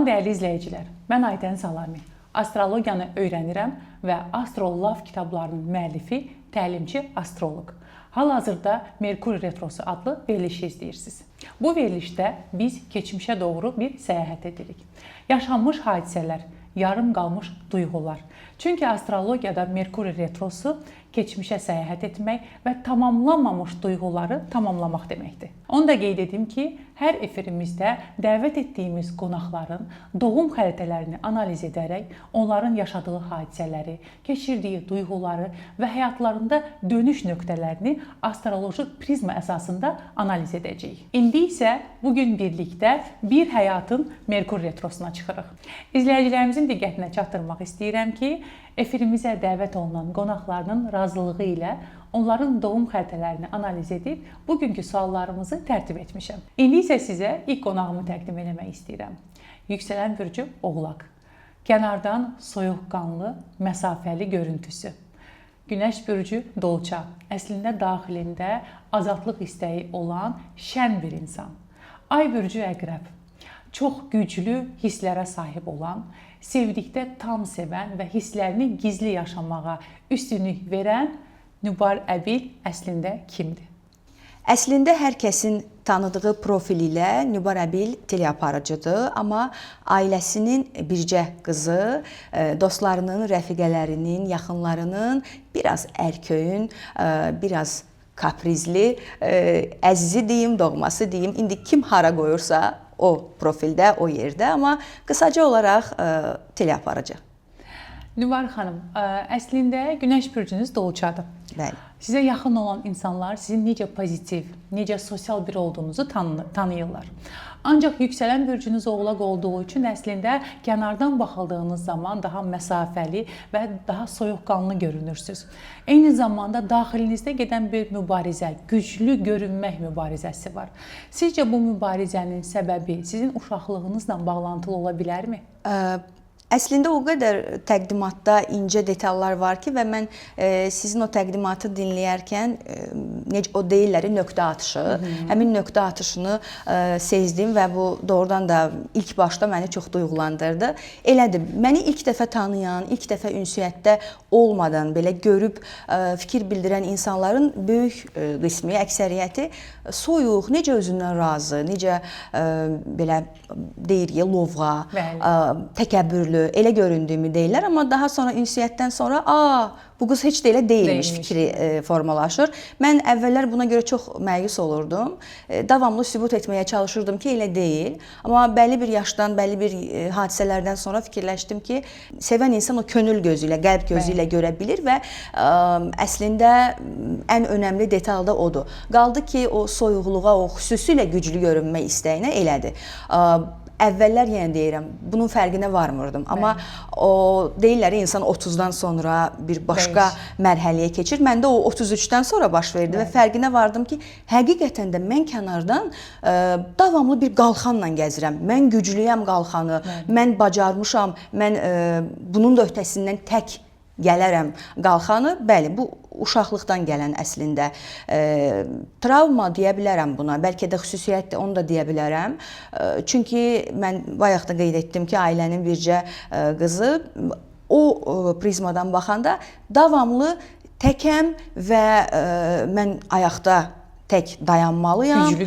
Salam dəyərli izləyicilər. Mən Aytən Salami. Astrologiyanı öyrənirəm və Astrolove kitablarının müəllifi, təlimçi, astroloq. Hal-hazırda Merkur Retrosu adlı verilişi izləyirsiniz. Bu verilişdə biz keçmişə doğru bir səyahət edirik. Yaşanmış hadisələr, yarım qalmış duyğular. Çünki astrologiyada Merkur Retrosu keçmişə səyahət etmək və tamamlanmamış duyğuları tamamlamaq deməkdir. Onu da qeyd edim ki, hər efirimizdə dəvət etdiyimiz qonaqların doğum xəritələrini analiz edərək onların yaşadığı hadisələri, keçirdiyi duyğuları və həyatlarında dönüş nöqtələrini astroloji prizma əsasında analiz edəcəyik. İndi isə bu gün birlikdə bir həyatın Merkur Retrosuna çıxırıq. İzləyicilərimizin diqqətinə çatdırmaq istəyirəm ki, efirimizə dəvət olunan qonaqlarının razılığı ilə onların doğum xəritələrini analiz edib bugünkü suallarımızı tərtib etmişəm. İndi isə sizə ilk qonağımı təqdim eləmək istəyirəm. Yüksələn bürcü Oğlaq. Kənardan soyuqqanlı, məsafəli görüntüsü. Günəş bürcü Dolça. Əslində daxilində azadlıq istəyi olan şən bir insan. Ay bürcü Əqrəb. Çox güclü hisslərə sahib olan, sevdikdə tam sevən və hisslərini gizli yaşamağa üstünlük verən Nübar Əbil əslində kimdir? Əslində hər kəsin tanıdığı profil ilə Nübar Əbil teleaparıcıdır, amma ailəsinin bircə qızı, dostlarının, rəfiqələrinin, yaxınlarının biraz ərköyün, biraz kaprizli, əzizi deyim, doğması deyim. İndi kim hara qoyursa o profildə, o yerdə, amma qısaca olaraq teleaparıcı. Nübar xanım, əslində Günəş bürcünüz Dolçadır. Bəli. Sizə yaxın olan insanlar sizin necə pozitiv, necə sosial biri olduğunuzu tanıyırlar. Ancaq yüksələn bürcünüz Oğlaq olduğu üçün əslində kənardan baxıldığınız zaman daha məsafəli və daha soyuqqanlı görünürsüz. Eyni zamanda daxilinizdə gedən bir mübarizə, güclü görünmək mübarizəsi var. Sizcə bu mübarizənin səbəbi sizin uşaqlığınızla bağlantılı ola bilərmi? Əslində o qədər təqdimatda incə detallar var ki, və mən sizin o təqdimatı dinləyərkən necə o deyirlər nöqtə atışı, həmin nöqtə atışını sezdim və bu doğrudan da ilk başda məni çox duyğulandırdı. Elədir. Məni ilk dəfə tanıyan, ilk dəfə ünsiyyətdə olmadan belə görüb fikir bildirən insanların böyük qismi, əksəriyyəti soyuq, necə özündən razı, necə belə deyir ya lovğa, təkəbbürlü elə göründüyümü deyirlər, amma daha sonra ünsiyyətdən sonra bu qız heç də elə deyilmiş fikri formalaşır. Mən əvvəllər buna görə çox məyus olurdum. Davamlı sübut etməyə çalışırdım ki, elə deyil. Amma bəlli bir yaşdan, bəlli bir hadisələrdən sonra fikirləşdim ki, sevən insan o könül gözü ilə, qəlb gözü ilə görə bilir və əslində ən önəmli detal da odur. Qaldı ki, o soyuqluğa, o xüsusilə güclü görünmə istəyinə elədir. Əvvəllər yenə deyirəm, bunun fərqinə varmırdım. Amma o deyirlər insan 30-dan sonra bir başqa mərhələyə keçir. Məndə o 33-dən sonra baş verdi və fərqinə vardım ki, həqiqətən də mən kənardan davamlı bir qalxanla gəzirəm. Mən güclüyəm qalxanı, mən bacarmışam, mən bunun da öhdəsindən tək gələrəm qalxanı. Bəli, bu uşaqlıqdan gələn əslində travma deyə bilərəm buna. Bəlkə də xüsusiyyətdir, onu da deyə bilərəm. Çünki mən bayaq da qeyd etdim ki, ailənin bircə qızı, o prizmadan baxanda davamlı təkəm və mən ayaqda tək dayanmalıyam, güclü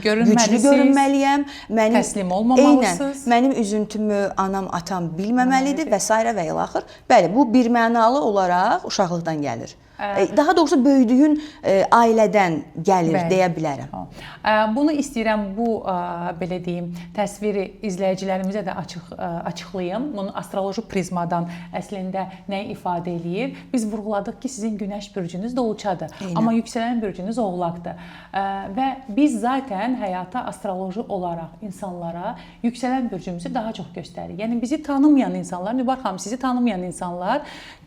görünməliyəm, mənim təslim olmamalısınız. Eynən, mənim üzüntümü anam, atam bilməməlidir və s. və ilaxır. Bəli, bu birmənalı olaraq uşaqlıqdan gəlir. Daha doğrusu böyüdüyün ailədən gəlir deyə bilərəm. Bunu istəyirəm, bu belə deyim, təsviri izləyicilərimizə də açıqlayım. Bunu astroloji prizmadan əslində nə ifadə eləyir? Biz vurğuladıq ki, sizin Günəş bürcünüz Dolçadır, amma yüksələn bürcünüz Oğlaqdır. Və biz zaten həyata astroloji olaraq insanlara yüksələn bürcümüzü daha çox göstəririk. Yəni bizi tanımayan insanlar, Nübar xanım, sizi tanımayan insanlar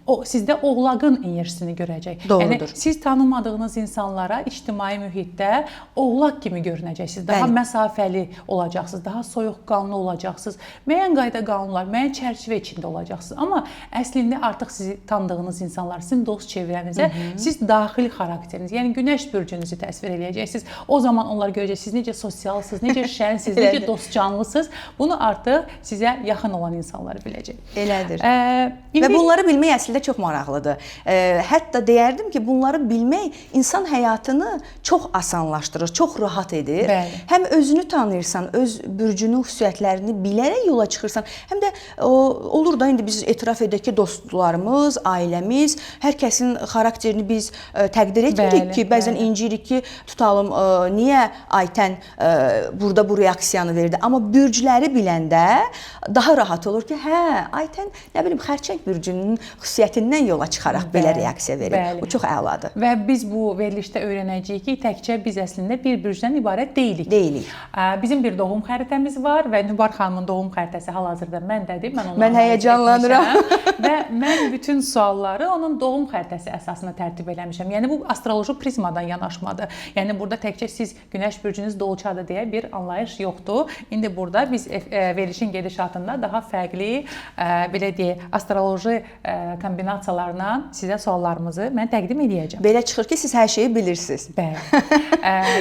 O sizdə oğlağın enerjisini görəcək. Doğrudur. Yəni siz tanımadığınız insanlara ictimai mühitdə oğlaq kimi görünəcəksiniz. Daha Bəli. Məsafəli olacaqsınız, daha soyuqqanlı olacaqsınız. Müəyyən qayda qanunlar, müəyyən çərçivə içində olacaqsınız. Amma əslində artıq sizi tanıdığınız insanlar, sizin dost çevrənizə siz daxili xarakteriniz, yəni günəş bürcünüzü təsvir eləyəcəksiniz. O zaman onlar görəcək siz necə sosialsınız, necə şənsiniz, necə Elədir. dostcanlısınız. Bunu artıq sizə yaxın olan insanlar biləcək. Elədir. İndi Və bunları bilmək əslində çox maraqlıdır. Hətta deyərdim ki, bunları bilmək insan həyatını çox asanlaşdırır, çox rahat edir. Bəli. Həm özünü tanıyırsan, öz bürcünün xüsusiyyətlərini bilərək yola çıxırsan, həm də olur da indi biz etiraf edək ki, dostlarımız, ailəmiz, hər kəsin xarakterini biz təqdir etmirik ki, bəzən incirik ki, tutalım niyə Aytən burada bu reaksiyanı verdi? Amma bürcləri biləndə daha rahat olur ki, hə, Aytən nə bilim xərçəng bürcünün xüsusiyyətindən yola çıxaraq belə reaksiya verir. Bəli. Bu çox əladır. Və biz bu verilişdə öyrənəcəyik ki, təkcə biz əslində bir bürcdən ibarət deyilik. Deyilik. Bizim bir doğum xəritəmiz var və Nübar xanımın doğum xəritəsi hal-hazırda məndədir. Mən onu Mən analiz həyəcanlanıram. etmişəm və mən bütün sualları onun doğum xəritəsi əsasında tərtib eləmişəm. Yəni bu astroloji prizmadan yanaşmadır. Yəni burada təkcə siz günəş bürcünüz dolçadır deyə bir anlayış yoxdur. İndi burada biz verilişin gedişatında daha fərqli belə deyək, astroloji kombinasiyalarla sizə suallarımızı mən təqdim edəcəyəm. Belə çıxır ki, siz hər şeyi bilirsiniz. Bəli.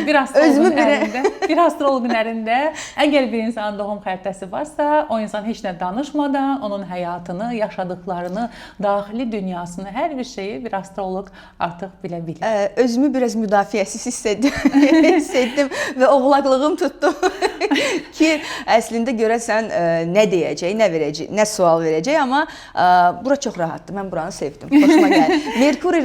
Bir astroloqun əlində, bir astroloqun əlində əgər bir insanın doğum xəritəsi varsa, o insan heç nə danışmadan onun həyatını, yaşadıklarını, daxili dünyasını, hər bir şeyi bir astroloq artıq bilə bilir. Özümü biraz müdafiəsiz hiss etdim və oğlaqlığım tutdu ki, əslində görəsən nə deyəcək, nə verəcək, nə sual verəcək, amma bura çox rahatdır. Mən buranı sevdim. Xoşuma gəldi. Merkuri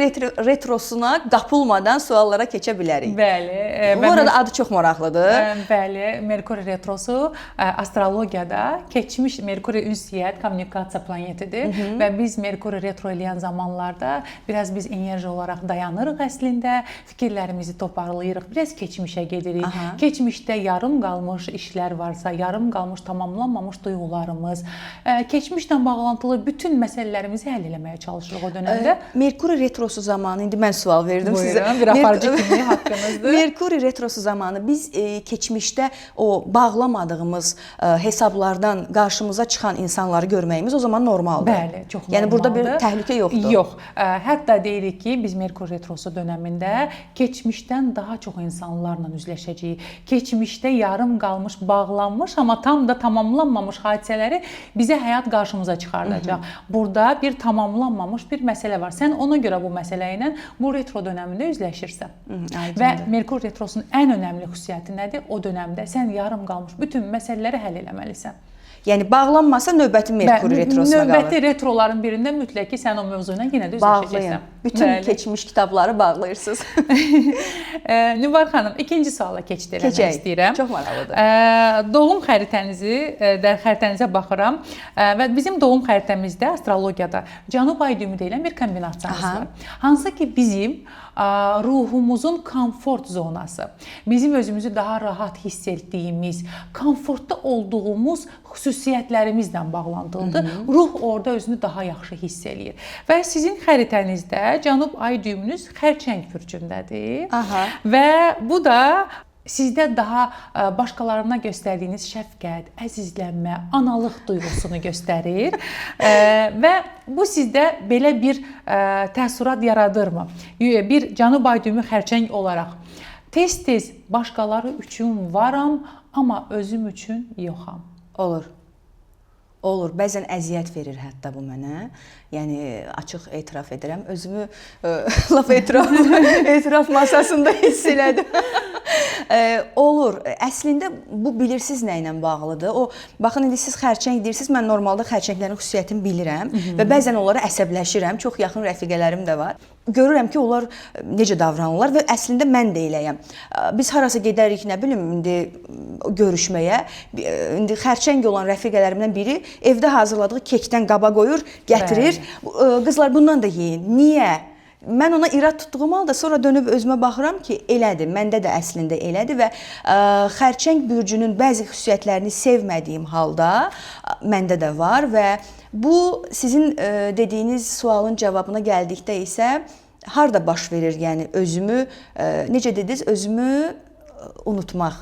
retrosuna qapılmadan suallara keçə bilərik. Bəli. Bu arada adı çox maraqlıdır. Bəli, Merkuri retrosu astrologiyada keçmiş Merkuri ünsiyyət, kommunikasiya planetidir və biz Merkuri retro eləyən zamanlarda biraz biz enerji olaraq dayanırıq əslində, fikirlərimizi toparlayırıq, biraz keçmişə gedirik. Keçmişdə yarım qalmış işlər varsa, yarım qalmış, tamamlanmamış duyğularımız, keçmişlə bağlantılı bütün məsələlərimizi həll eləməyə çalışırıq o dövrdə. Merkuri retrosu zamanı indi mən sual verdim Buyurun, sizə. bir aparıcı kimi haqqınızdır. Merkuri retrosu zamanı biz keçmişdə o bağlamadığımız hesablardan qarşımıza çıxan insanları görməyimiz o zaman normaldır. Bəli, çox Yəni burada bir normaldır. təhlükə yoxdur. Yox. Hətta deyirik ki, biz Merkur retrosu dövründə keçmişdən daha çox insanlarla üzləşəcəyik. Keçmişdə yarım qalmış, bağlanmış, amma tam da tamamlanmamış hadisələri bizə həyat qarşımıza çıxardacaq. Burada bir tamamlanmamış bir məsələ var. Sən ona görə bu məsələ ilə bu retro dövründə üzləşirsən. Aydındır. Və Merkur retrosunun ən önəmli xüsusiyyəti nədir? O dövrdə sən yarım qalmış bütün məsələləri həll eləməlisən. Yəni bağlanmasa növbəti Merkuri retrosuna qalır. Növbəti retroların birində mütləq ki, sən o mövzu ilə yenə də üzləşəcəksən. Bağlayın. Bütün keçmiş kitabları bağlayırsınız. Nübar xanım, ikinci suala keçid eləmək Keçək. istəyirəm. Çox maraqlıdır. Doğum xəritənizi, xəritənizə baxıram və bizim doğum xəritəmizdə astrologiyada Cənub ay düyümü deyilən bir kombinasiyamız var. Hansı ki bizim ruhumuzun komfort zonası, bizim özümüzü daha rahat hiss etdiyimiz, komfortda olduğumuz xüsusiyyətlərimizlə bağlantılıdır. Ruh orada özünü daha yaxşı hiss eləyir. Və sizin xəritənizdə Cənub ay düyümünüz xərçəng bürcündədir. Və bu da sizdə daha başqalarına göstərdiyiniz şəfqət, əzizlənmə, analıq duyğusunu göstərir. Və bu sizdə belə bir təəssürat yaradırmı? Bir Cənub ay düyümü xərçəng olaraq tez-tez başqaları üçün varam, amma özüm üçün yoxam. Olur. Olur. Bəzən əziyyət verir hətta bu mənə. Yəni açıq etiraf edirəm. Özümü lap etiraf masasında hiss elədim. Olur. Əslində bu bilirsiz nə ilə bağlıdır? O baxın indi siz xərçəng deyirsiniz. Mən normalda xərçənglərin xüsusiyyətini bilirəm və bəzən onlara əsəbləşirəm. Çox yaxın rəfiqələrim də var. Görürəm ki, onlar necə davranırlar və əslində mən də eləyəm. Biz harasa gedərik, nə bilim, indi görüşməyə. İndi xərçəng olan rəfiqələrimdən biri evdə hazırladığı kekdən qaba qoyur, gətirir. Qızlar bundan da yeyin. Niyə? Mən ona irad tutduğum halda sonra dönüb özümə baxıram ki, elədir. Məndə də əslində elədir və xərçəng bürcünün bəzi xüsusiyyətlərini sevmədiyim halda məndə də var və bu sizin dediyiniz sualın cavabına gəldikdə isə harda baş verir? Yəni özümü necə dediniz, özümü unutmaq.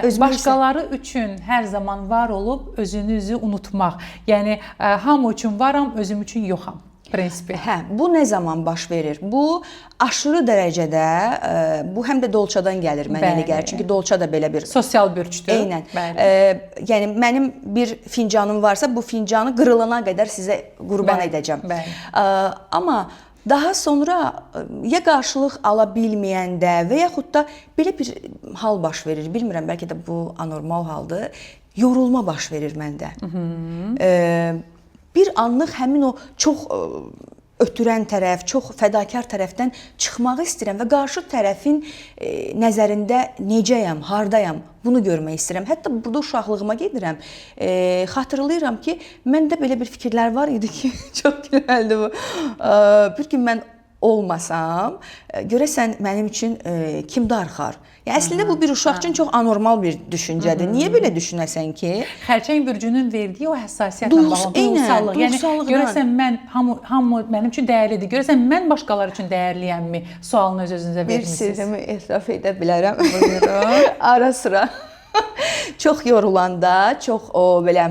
Özümü başqaları üçün hər zaman var olub özünüzü unutmaq. Yəni hamı üçün varam, özüm üçün yoxam prinsipi. Hə, bu nə zaman baş verir? Bu aşırı dərəcədə, bu həm də dolçadan gəlir mənə elə gəlir. Çünki dolça da belə bir sosial bürcdür. Eynən. Yəni mənim bir fincanım varsa, bu fincanı qırılana qədər sizə qurban edəcəm. Amma daha sonra ya qarşılıq ala bilməyəndə və yaxud da belə bir hal baş verir. Bilmirəm, bəlkə də bu anormal haldır. Yorulma baş verir məndə. Bir anlıq həmin o çox ötürən tərəf, çox fədakar tərəfdən çıxmağı istəyirəm və qarşı tərəfin nəzərində necəyəm, hardayam, bunu görmək istəyirəm. Hətta burada uşaqlığıma gedirəm. Xatırlayıram ki, məndə belə bir fikirlər var idi ki, çox gülməlidir bu. Bir gün mən olmasam, görəsən mənim üçün kim darıxar? Yəni əslində bu bir uşaq üçün çox anormal bir düşüncədir. Niyə belə düşünəsən ki? Xərçəng bürcünün verdiyi o həssasiyyətlə bağlı duyğusallıq. Yəni görəsən mən hamı mənim üçün dəyərlidir. Görəsən mən başqaları üçün dəyərliyəmmi? Sualını öz-özünüzə vermisiniz. Bir sirrimi etiraf edə bilərəm. Buyurun. Ara sıra çox yorulanda, çox o belə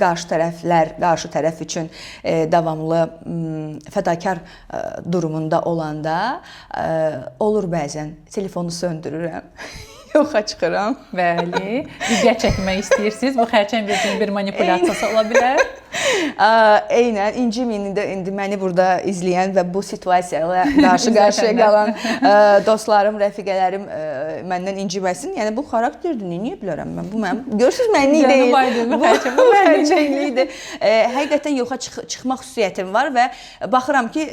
qarşı tərəflər, qarşı tərəf üçün davamlı fədakar durumunda olanda olur bəzən telefonu söndürürəm. Yoxa çıxıram. Bəli. Diqqət çəkmək istəyirsiniz. Bu xərçəng bürcünün bir manipulyasiyası ola bilər. Eynən. İnciməyin indi məni burada izləyən və bu situasiya ilə qarşı-qarşıya qalan dostlarım, rəfiqələrim məndən inciməsin. Yəni bu xarakterdir. Niyə bilərəm mən? Bu mənim. Görürsüz, mənlik deyil. Bu xərçənglikdir. Həqiqətən yoxa çıxmaq xüsusiyyətim var və baxıram ki,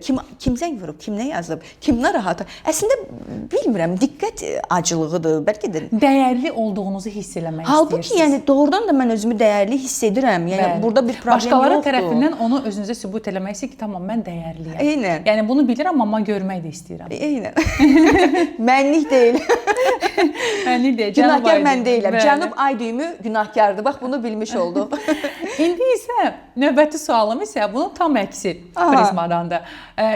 kim zəng vurub, kim nə yazıb, kim narahat. Əslində bilmirəm, diqqət acılığıdır. Bəlkə də dəyərli olduğunuzu hiss eləmək istəyirsiniz. Halbuki yəni doğrudan da mən özümü dəyərli hiss edirəm. Yəni burada bir problem başqaları yoxdur. Tərəfindən onu özünüzə sübut eləmək istəyir ki, tamam mən dəyərliyəm. Eynən. Yəni bunu bilirəm, amma görmək də istəyirəm. Eynən. Mənlik deyil. Mənlik deyil. Günahkar mən deyiləm. Cənub ay düyümü günahkardır. Bax bunu bilmiş olduq. İndi isə növbəti sualım isə bunun tam əksi prizmadandır.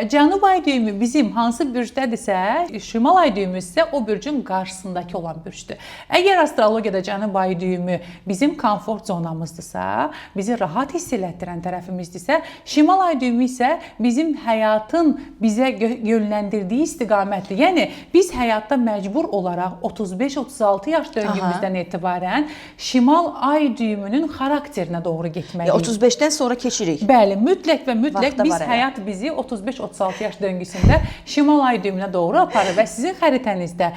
Cənub ay düyümü bizim hansı bürcdədirsə, şimal ay düyümü isə o bürcün qarşısındakı olan bürcdür. Əgər astrologiyada cənub ay düyümü bizim komfort zonamızdırsa, bizi rahat hiss elətdirən tərəfimizdirsə, şimal ay düyümü isə bizim həyatın bizə yönləndirdiyi istiqamətdir. Yəni biz həyatda məcbur olaraq 35-36 yaş döngümüzdən etibarən şimal ay düyümünün xarakterinə doğru getməliyik. 35-dən sonra keçirik. Bəli, mütləq və mütləq biz həyat bizi 35-36 yaş döngüsündə şimal ay düyümünə doğru aparır və sizin xəritənizdə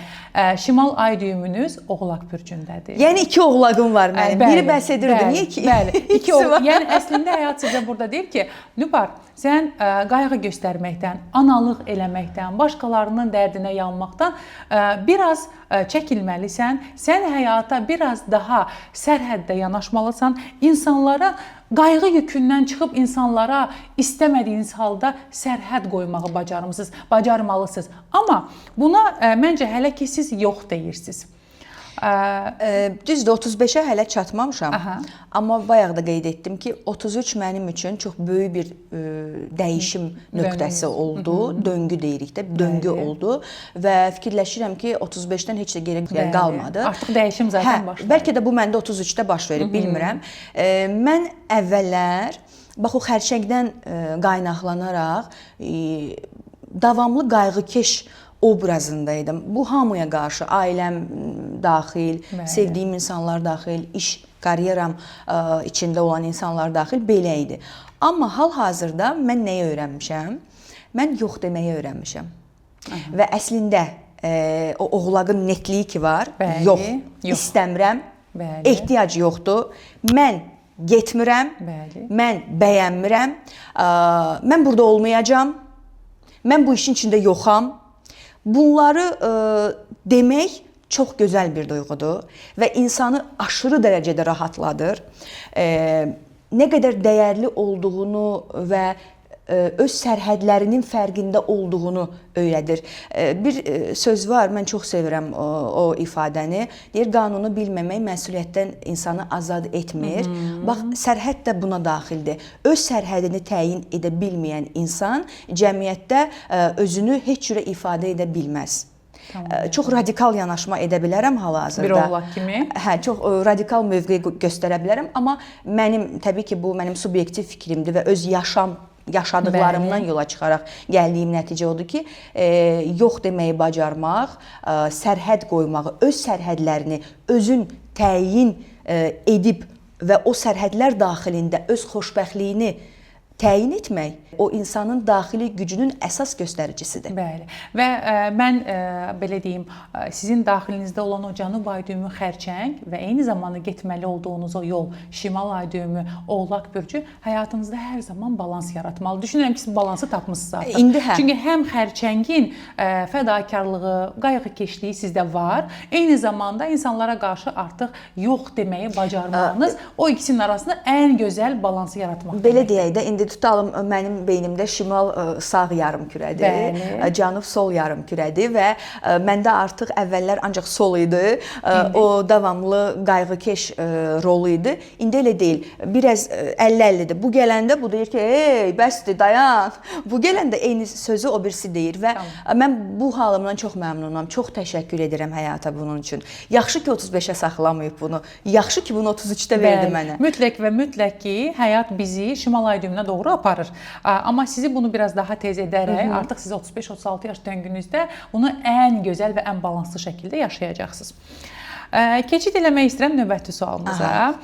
şimal ay düyümünüz Oğlaq bürcündədir. Yəni iki oğlağım var mənim. Bəli, biri bəs edirdi. Niyə ki? Bəli, iki oğlaq. Yəni əslində həyat sizə burada deyir ki, Nübar, sən qayğı göstərməkdən, analıq eləməkdən, başqalarının dərdinə yanmaqdan biraz çəkilməlisən. Sən həyata biraz daha sərhəddə yanaşmalısan. İnsanlara qayğı yükündən çıxıb insanlara istəmədiyiniz halda sərhəd qoymağı bacarmalısınız. Amma buna məncə hələ ki siz yox deyirsiniz. Düzdür, 35-ə hələ çatmamışam. Aha. Amma bayaq da qeyd etdim ki, 33 mənim üçün çox böyük bir dəyişim nöqtəsi oldu. Döngü deyirik də, döngü oldu və fikirləşirəm ki, 35-dən heç də geri qalmadı. Artıq dəyişim zaten başlayır. Bəlkə də bu məndə 33-də baş verib, bilmirəm. Mən əvvəllər bax o xərçəngdən qaynaqlanaraq davamlı qayğıkeş obrazındaydım. Bu hamıya qarşı, ailəm daxil, sevdiyim insanlar daxil, iş, karyeram içində olan insanlar daxil belə idi. Amma hal-hazırda mən nəyi öyrənmişəm? Mən yox deməyi öyrənmişəm. Aha. Və əslində o oğlağın netliyi ki var, bəli, yox, istəmirəm, bəli, ehtiyac yoxdur, mən getmirəm, bəli, mən bəyənmirəm, mən burada olmayacam, mən bu işin içində yoxam. Bunları demək çox gözəl bir duyğudur və insanı aşırı dərəcədə rahatladır. Nə qədər dəyərli olduğunu və öz sərhədlərinin fərqində olduğunu öyrədir. Bir söz var, mən çox sevirəm o ifadəni. Deyir, qanunu bilməmək məsuliyyətdən insanı azad etmir. Bax, sərhəd də buna daxildir. Öz sərhədini təyin edə bilməyən insan cəmiyyətdə özünü heç cürə ifadə edə bilməz. Çox radikal yanaşma edə bilərəm hal-hazırda. Bir oğlaq kimi. Hə, çox radikal mövqe göstərə bilərəm, amma mənim təbii ki, bu mənim subyektiv fikrimdir və öz yaşadıqlarımdan yola çıxaraq gəldiyim nəticə odur ki, yox deməyi bacarmaq, sərhəd qoymağı, öz sərhədlərini özün təyin edib və o sərhədlər daxilində öz xoşbəxtliyini təyin etmək o insanın daxili gücünün əsas göstəricisidir. Bəli. Və mən belə deyim, sizin daxilinizdə olan o cənub ay düyümü xərçəng və eyni zamanda getməli olduğunuz o yol şimal ay düyümü oğlaq bürcü həyatınızda hər zaman balans yaratmalı. Düşünürəm ki, siz balansı tapmısınız artıq. İndi hə. Çünki həm xərçəngin fədakarlığı, qayğıkeşliyi sizdə var, eyni zamanda insanlara qarşı artıq yox deməyi bacarmağınız o ikisinin arasında ən gözəl balansı yaratmaq. Belə deyək də, indi tutalım mənim beynimdə şimal sağ yarımkürədir, cənub sol yarımkürədir və məndə artıq əvvəllər ancaq sol idi, o davamlı qayğıkeş rolu idi. İndi elə deyil, biraz 50-50-dir. Bu gələndə bu deyir ki, ey, bəsdir, dayan. Bu gələndə eyni sözü o birisi deyir və mən bu halımdan çox məmnunam, çox təşəkkür edirəm həyata bunun üçün. Yaxşı ki, 35-ə saxlamayıb bunu, yaxşı ki, bunu 33-də verdi mənə. Mütləq və mütləq ki, həyat bizi şimal ay düyümünə doğru aparır. Amma sizi bunu biraz daha tez edərək, artıq siz 35-36 yaş döngünüzdə bunu ən gözəl və ən balanslı şəkildə yaşayacaqsınız. Keçid eləmək istəyirəm növbəti sualımıza.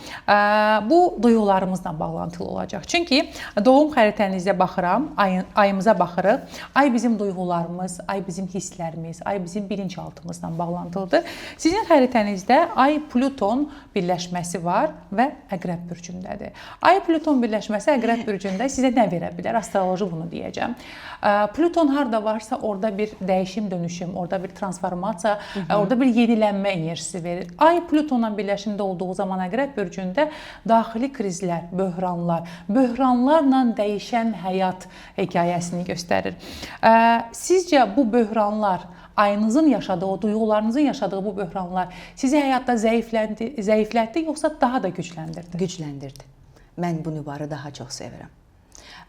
Bu duyğularımızla bağlantılı olacaq. Çünki doğum xəritənizə baxıram, ayımıza baxırıq. Ay bizim duyğularımız, ay bizim hisslərimiz, ay bizim bilinçaltımızla bağlantılıdır. Sizin xəritənizdə Ay Pluton birləşməsi var və Əqrəb bürcündədir. Ay Pluton birləşməsi Əqrəb bürcündə sizə nə verə bilər? Astroloji bunu deyəcəm. Pluton harda varsa orada bir dəyişim, dönüşüm, orada bir transformasiya, orada bir yenilənmə enerjisi verir. Ay Plutonla birləşimdə olduğu zaman Əqrəb bürcündə daxili krizlər, böhranlar, böhranlarla dəyişən həyat hekayəsini göstərir. Sizcə bu böhranlar, ayınızın yaşadığı, duyğularınızın yaşadığı bu böhranlar sizi həyatda zəiflətdi yoxsa daha da gücləndirdi? Gücləndirdi. Mən bu nübarı daha çox sevirəm.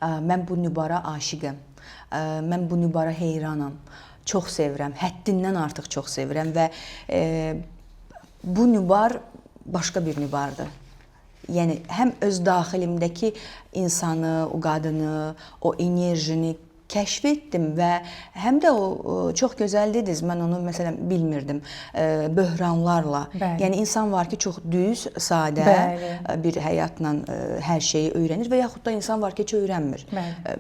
Mən bu nübara aşiqəm. Mən bu nübara heyranam. Çox sevirəm. Həddindən artıq çox sevirəm və bu nübar başqa bir nübardır. Yəni həm öz daxilimdəki insanı, o qadını, o enerjini kəşf etdim və həm də o çox gözəl dediniz, mən onu məsələn bilmirdim. Böhranlarla. Bəli. Yəni insan var ki, çox düz, sadə Bəli. bir həyatla hər şeyi öyrənir və yaxud da insan var ki, heç öyrənmir. Bəli.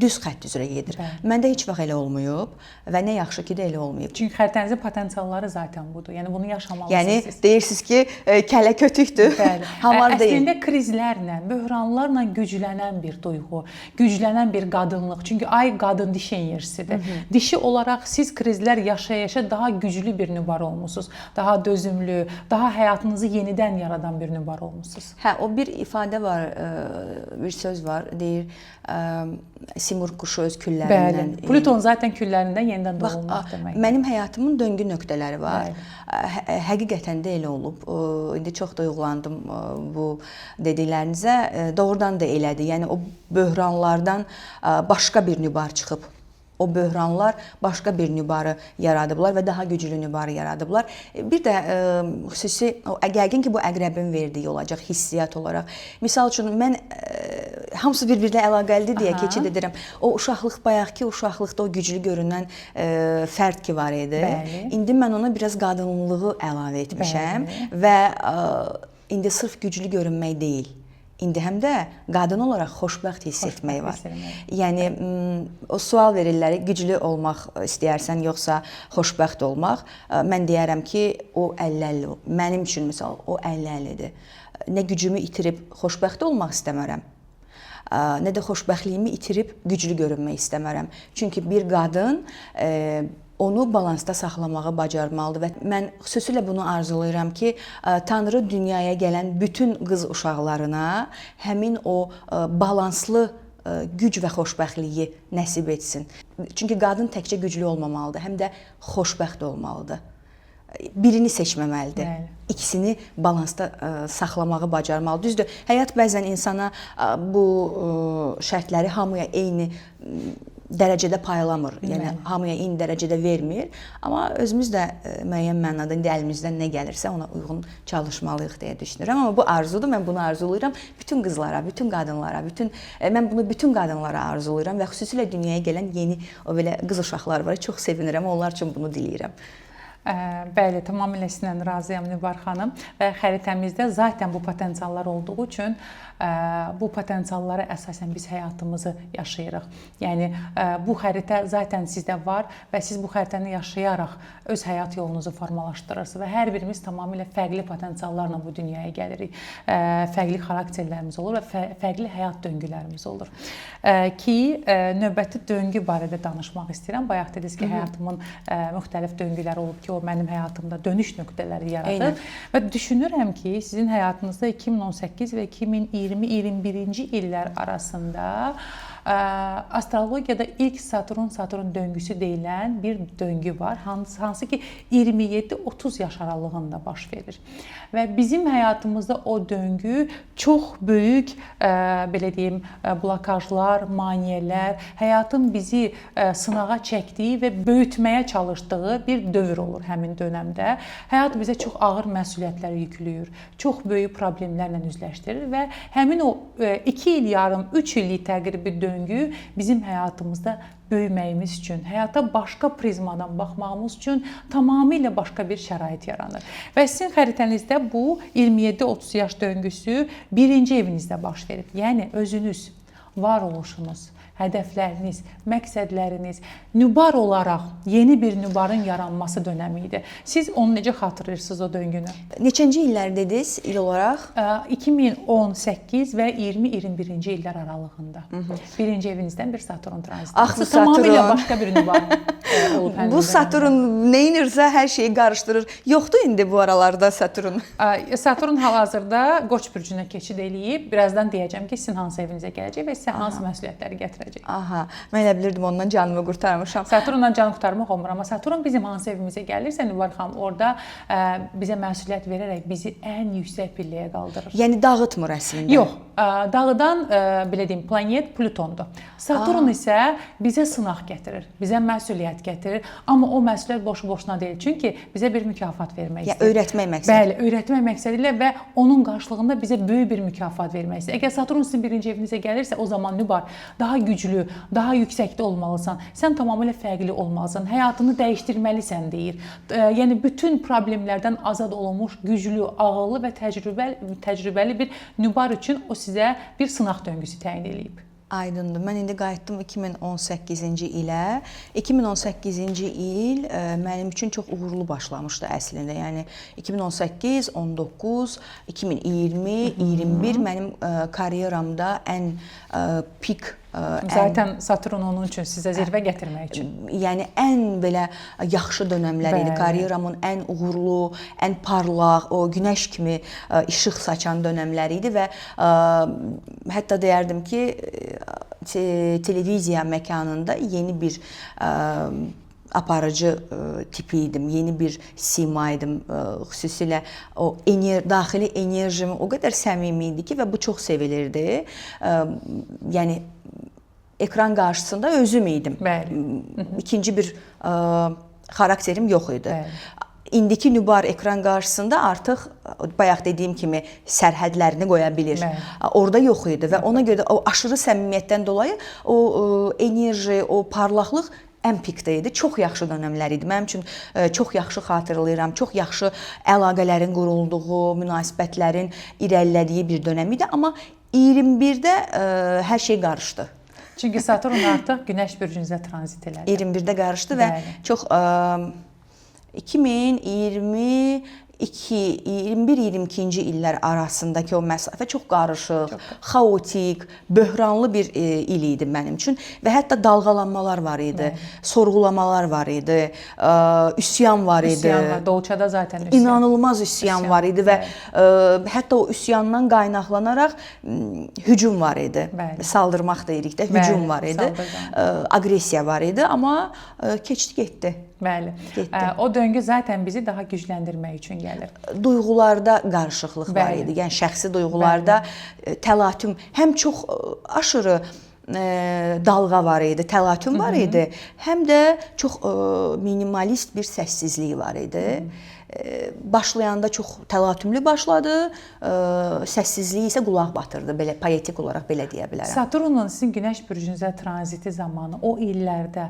Düz xətt üzrə gedir. Bəli. Məndə heç vaxt elə olmayıb və nə yaxşı ki də elə olmayıb. Çünki xəritənizin potensialları zaten budur. Yəni bunu yaşamalısınız Yəni siz. deyirsiniz ki, kələ kötükdür. Bəli. Hamar deyil. Əslində krizlərlə, böhranlarla güclənən bir duyğu, güclənən bir qadınlıq. Çünki ay qadın dişi enerjisidir. Dişi olaraq siz krizlər yaşaya-yaşa daha güclü bir nübar olmusunuz. Daha dözümlü, daha həyatınızı yenidən yaradan bir nübar olmusunuz. Hə, o bir ifadə var, bir söz var, deyir, Simurq quşu öz küllərindən. Bəli. Pluton zaten küllərindən yenidən Bax, doğulmaq deməkdir. Mənim həyatımın döngü nöqtələri var. Həqiqətən də elə olub. İndi çox duyğulandım bu dediklərinizə. Doğrudan da elədir. Yəni o böhranlardan başqa bir nübar çıxıb. O böhranlar başqa bir nübarı yaradıblar və daha güclü nübarı yaradıblar. Bir də xüsusi, yəqin ki, bu əqrəbin verdiyi olacaq hissiyat olaraq. Misal üçün, mən hamısı bir-birinə əlaqəlidir deyə keçid edirəm. O uşaqlıq, bayaqki uşaqlıqda o güclü görünən fərd ki var idi. Bəli. İndi mən ona biraz qadınlığı əlavə etmişəm və indi sırf güclü görünmək deyil. İndi həm də qadın olaraq xoşbəxt hiss etmək var. Yəni o sual verirlər, güclü olmaq istəyərsən yoxsa xoşbəxt olmaq? Mən deyərəm ki, o 50-50. Mənim üçün misal o 50-50-dir. Nə gücümü itirib xoşbəxt olmaq istəmərəm, nə də xoşbəxtliyimi itirib güclü görünmək istəmərəm. Çünki bir qadın onu balansda saxlamağı bacarmalıdır və mən xüsusilə bunu arzulayıram ki, Tanrı dünyaya gələn bütün qız uşaqlarına həmin o balanslı güc və xoşbəxtliyi nəsib etsin. Çünki qadın təkcə güclü olmamalıdır, həm də xoşbəxt olmalıdır. Birini seçməməlidir. Bəli. İkisini balansda saxlamağı bacarmalı. Düzdür, həyat bəzən insana bu şərtləri hamıya eyni dərəcədə paylamır. Yəni hamıya eyni dərəcədə vermir, amma özümüz də müəyyən mənada indi əlimizdən nə gəlirsə ona uyğun çalışmalıyıq deyə düşünürəm. Amma bu arzudur, mən bunu arzulayıram bütün qızlara, bütün qadınlara, bütün mən bunu bütün qadınlara arzulayıram və xüsusilə dünyaya gələn yeni o belə qız uşaqlar var. Çox sevinirəm, onlar üçün bunu diləyirəm. Bəli, tamamilə sizinlə razıyam Nübar xanım və xəritəmizdə zaten bu potensiallar olduğu üçün bu potensiallara əsasən biz həyatımızı yaşayırıq. Yəni bu xəritə zaten sizdə var və siz bu xəritəni yaşayaraq öz həyat yolunuzu formalaşdırırsınız və hər birimiz tamamilə fərqli potensiallarla bu dünyaya gəlirik. Fərqli xarakterlərimiz olur və fərqli həyat döngülərimiz olur. Ki növbəti döngü barədə danışmaq istəyirəm. Bayaq dediniz ki, həyatımın müxtəlif döngüləri olub ki, o mənim həyatımda dönüş nöqtələri yaradır. Eynən. Və düşünürəm ki, sizin həyatınızda 2018 və 2020-21-ci illər arasında astrologiyada ilk Saturn-Saturn döngüsü deyilən bir döngü var, hansı ki 27-30 yaş aralığında baş verir. Və bizim həyatımızda o döngü çox böyük, belə deyim, blokajlar, maneələr, həyatın bizi sınağa çəkdiyi və böyütməyə çalışdığı bir dövr olur həmin dönəmdə. Həyat bizə çox ağır məsuliyyətlər yükləyir, çox böyük problemlərlə üzləşdirir və həmin o 2 il yarım, 3 illik təqribi döngü bizim həyatımızda böyüməyimiz üçün, həyata başqa prizmadan baxmağımız üçün tamamilə başqa bir şərait yaranır. Və sizin xəritənizdə bu 27-30 yaş döngüsü birinci evinizdə baş verib. Yəni özünüz, varoluşunuz, hədəfləriniz, məqsədləriniz nübar olaraq yeni bir nübarın yaranması dönəmi idi. Siz onu necə xatırlayırsınız o döngünü? Neçənci illər dediniz il olaraq? 2018 və 20-21-ci illər aralığında. Birinci evinizdən bir Saturn tranziti. Ax, bu Tamamilə Saturn. başqa bir nübar olub həmin Bu dönəmdə. Saturn nə edirsə hər şeyi qarışdırır. Yoxdur indi bu aralarda Saturn. Saturn hal-hazırda Qoç bürcünə keçid eləyib. Birazdan deyəcəm ki, sizin hansı evinizə gələcək və sizə hansı məsuliyyətləri gətirəcək. Aha, mən elə bilirdim ondan canımı qurtarmışam. Saturnla can qurtarmaq olmur, amma Saturn bizim hansı evimizə gəlirsə, Nübar xanım, orada bizə məsuliyyət verərək bizi ən yüksək pilləyə qaldırır. Yəni dağıtmır əslində. Yox, dağıdan belə deyim, planet Plutondur. Saturn isə bizə sınaq gətirir, bizə məsuliyyət gətirir, amma o məsuliyyət boşu-boşuna deyil. Çünki bizə bir mükafat vermək Yəni istəyir. öyrətmək məqsədi. Bəli, öyrətmək məqsədi ilə və onun qarşılığında bizə böyük bir mükafat vermək istəyir. Əgər Saturn sizin birinci evinizə gəlirsə, o zaman Nübar daha güclü, daha yüksəkdə olmalısan. Sən tamamilə fərqli olmalısan. Həyatını dəyişdirməlisən deyir. Yəni bütün problemlərdən azad olunmuş, güclü, ağıllı və təcrübəli bir nübar üçün o sizə bir sınaq döngüsü təyin eləyib. Aydındır. Mən indi qayıtdım 2018-ci ilə. 2018-ci il mənim üçün çox uğurlu başlamışdı əslində. Yəni 2018, 19, 2020, 21 mənim karyeramda ən pik, Zaten Saturn onun üçün sizə zirvə gətirmək üçün. Yəni ən belə yaxşı dönəmlər idi. Bəli. Karyeramın ən uğurlu, ən parlaq, o günəş kimi işıq saçan dönəmləri idi və hətta deyərdim ki, televiziya məkanında yeni bir aparıcı tipi idim, yeni bir sima idim. Xüsusilə o daxili enerjim o qədər səmimi idi ki və bu çox sevilirdi. Yəni ekran qarşısında özüm idim. Bəli. İkinci bir xarakterim yox idi. Bəli. İndiki Nübar ekran qarşısında artıq bayaq dediyim kimi sərhədlərini qoya bilir. Bəli. Orada yox idi və ona görə də o aşırı səmimiyyətdən dolayı o enerji, o parlaqlıq ən pikdə idi. Çox yaxşı dönəmlər idi. Mənim üçün çox yaxşı xatırlayıram. Çox yaxşı əlaqələrin qurulduğu, münasibətlərin irəlilədiyi bir dönəm idi. Amma 21-də hər şey qarışdı. Çünki Saturn artıq Günəş bürcünüzə tranzit elədi. 21-də qarışdı və Bəli. çox 2022 21-22-ci illər arasındakı o məsafə çox qarışıq, xaotik, böhranlı bir il idi mənim üçün və hətta dalğalanmalar var idi, sorğulamalar var idi, üsyan var idi. Üsyan var. Dolçada zaten üsyan. İnanılmaz üsyan var idi və hətta o üsyandan qaynaqlanaraq hücum var idi. Bəli. Saldırmaq deyirik də, hücum Bəli, var idi. saldırgan. Aqressiya var idi, amma keçdi getdi. Bəli. Getdi. O döngü zaten bizi daha gücləndirmək üçün gəlir. Duyğularda qarışıqlıq var Bəli. idi. Yəni şəxsi duyğularda təlatüm həm çox aşırı dalğa var idi, təlatüm var idi, həm də çox minimalist bir səssizlik var idi. Başlayanda çox təlatümlü başladı, səssizliyi isə qulaq batırdı. Belə poetik olaraq belə deyə bilərəm. Saturnun sizin Günəş bürcünüzə tranziti zamanı o illərdə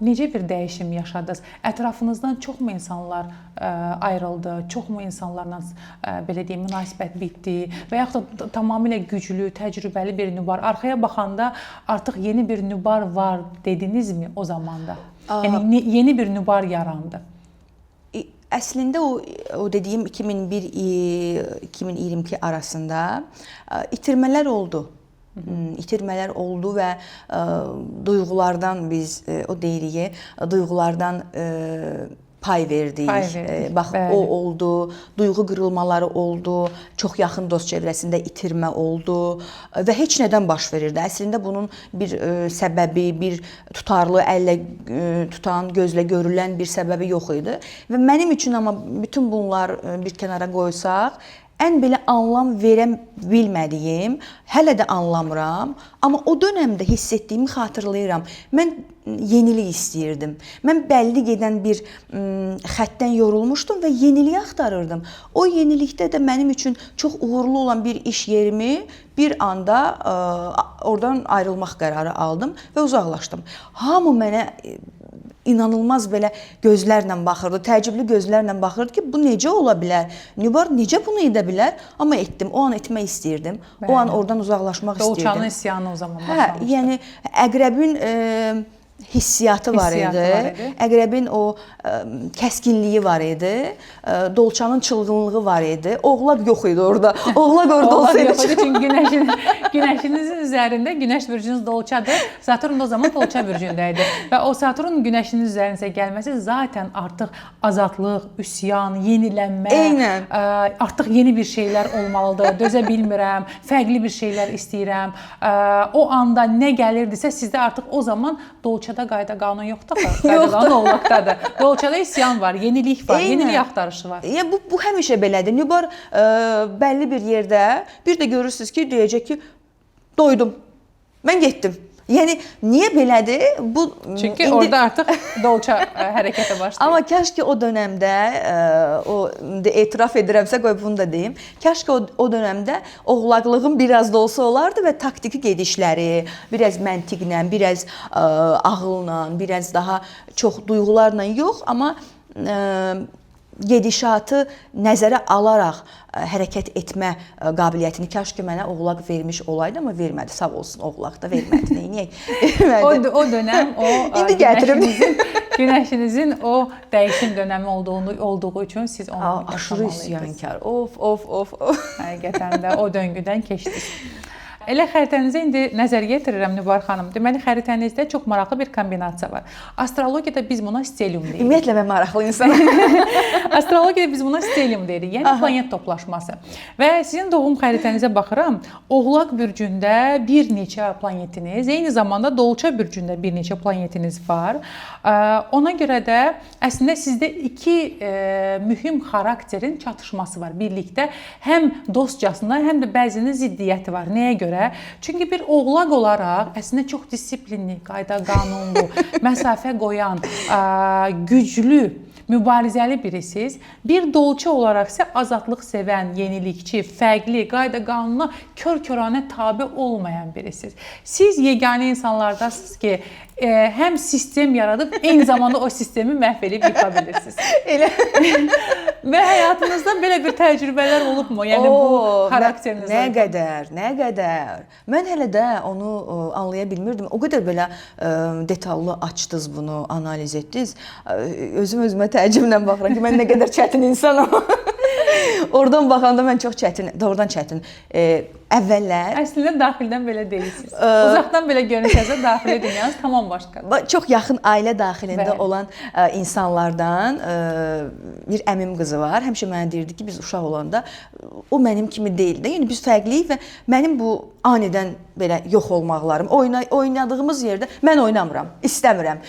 necə bir dəyişim yaşadınız? Ətrafınızdan çoxmu insanlar ayrıldı? Çoxmu insanlarla belə deyim, münasibət bitdi? Və yaxud da tamamilə güclü, təcrübəli bir Nübar. Arxaya baxanda artıq yeni bir Nübar var dedinizmi o zamanda? Yəni yeni bir Nübar yarandı. Əslində o dediyim 2001-2022 arasında itirmələr oldu. İtirmələr oldu və duyğulardan biz o deyirik, duyğulardan pay verdik. Pay verdik. Bax, bəli. o oldu, duyğu qırılmaları oldu, çox yaxın dost çevrəsində itirmə oldu və heç nədən baş verirdi. Əslində bunun bir səbəbi, bir tutarlı, əllə tutan, gözlə görülən bir səbəbi yox idi. Və mənim üçün amma bütün bunlar bir kənara qoysaq, ən belə anlam verə bilmədiyim, hələ də anlamıram, amma o dönəmdə hiss etdiyimi xatırlayıram. Mən yenilik istəyirdim. Mən bəlli gedən bir xəttdən yorulmuşdum və yenilik axtarırdım. O yenilikdə də mənim üçün çox uğurlu olan bir iş yerimi bir anda oradan ayrılmaq qərarı aldım və uzaqlaşdım. Hamı mənə inanılmaz belə gözlərlə baxırdı, təəccüblü gözlərlə baxırdı ki, bu necə ola bilər? Nübar necə bunu edə bilər? Amma etdim. O an etmək istəyirdim. Bəli. O an oradan uzaqlaşmaq Dolçanın istəyirdim. üsyanı o zaman Hə, başlamışdı. yəni əqrəbin hissiyatı var idi. Əqrəbin o kəskinliyi var idi. Dolçanın çılğınlığı var idi. Oğlaq yox idi orada. Oğlaq orada olsaydı. Yox idi, çünki günəşinizin üzərində günəş bürcünüz Dolçadır. Saturn da o zaman Dolça bürcündə idi. Və o Saturn günəşinin üzərinizə gəlməsi zaten artıq azadlıq, üsyan, yenilənmə, artıq yeni bir şeylər olmalıdır. Dözə bilmirəm, fərqli bir şeylər istəyirəm. O anda nə gəlirdisə sizdə artıq o zaman Dolçada qayda qanun yoxdur axı. Qayda qanun oğlaqdadır. Dolçada isyan var, yenilik var, Eynən. yenilik axtarışı var. Yəni bu həmişə belədir. Nübar bəlli bir yerdə bir də görürsüz ki, deyəcək ki, doydum. Mən getdim. Yəni niyə belədir? Bu çünki indi... orada artıq Dolça hərəkətə başlayır. Amma kaş ki o dönəmdə o indi etiraf edirəmsə qoy bunu da deyim. Kaş ki o dönəmdə oğlaqlığım biraz da olsa olardı və taktiki gedişləri, biraz məntiqlə, biraz ağılla, biraz daha çox duyğularla yox, amma gedişatı nəzərə alaraq hərəkət etmə qabiliyyətini kaş ki mənə oğlaq vermiş olaydı, amma vermədi. Sağ olsun oğlaq da vermədi. Neyniyək? Vermədi. O dönəm o İndi gətirim. Günəşinizin o dəyişim dönəmi olduğu üçün siz onu aşırı üsyankar. Of of of. Həqiqətən də o döngüdən keçdiniz. Elə xəritənizə indi nəzər yetirirəm Nübar xanım. Deməli xəritənizdə çox maraqlı bir kombinasiya var. Astrologiyada biz buna stellium deyirik. Ümumiyyətlə mən maraqlı insanam. Astrologiyada biz buna stellium deyirik. Yəni planet toplaşması. Və sizin doğum xəritənizə baxıram. Oğlaq bürcündə bir neçə planetiniz, eyni zamanda Dolça bürcündə bir neçə planetiniz var. Ona görə də əslində sizdə iki mühüm xarakterin çatışması var birlikdə. Həm dostcasına, həm də bəzinin ziddiyyəti var. Nəyə görə? Çünki bir oğlaq olaraq əslində çox disiplinli, qayda qanunlu, məsafə qoyan, güclü, mübarizəli birisiniz. Bir dolça olaraq isə azadlıq sevən, yenilikçi, fərqli, qayda qanuna kör-köranə tabe olmayan birisiniz. Siz yeganə insanlardasınız ki, həm sistem yaradıb, eyni zamanda o sistemi məhv edib yıxa bilirsiniz. Elə. Və həyatınızda belə bir təcrübələr olubmu? Yəni bu xarakterinizdə. Nə qədər, nə qədər. Mən hələ də onu anlaya bilmirdim. O qədər belə detallı açdınız bunu, analiz etdiniz. Özüm özümə təəccüblə baxıram ki, mən nə qədər çətin insanam. Oradan baxanda mən çox çətin, doğrudan çətin. Əvvəllər əslində daxildən belə deyilsiniz. Uzaqdan belə görünsəz də daxili dünyanız tamam başqadır. Çox yaxın ailə daxilində olan insanlardan bir əmim qızı var. Həmişə mənə deyirdi ki, biz uşaq olanda o mənim kimi deyildi. Yəni biz fərqliyik və mənim bu anidən belə yox olmaqlarım, oynadığımız yerdə mən oynamıram, istəmirəm.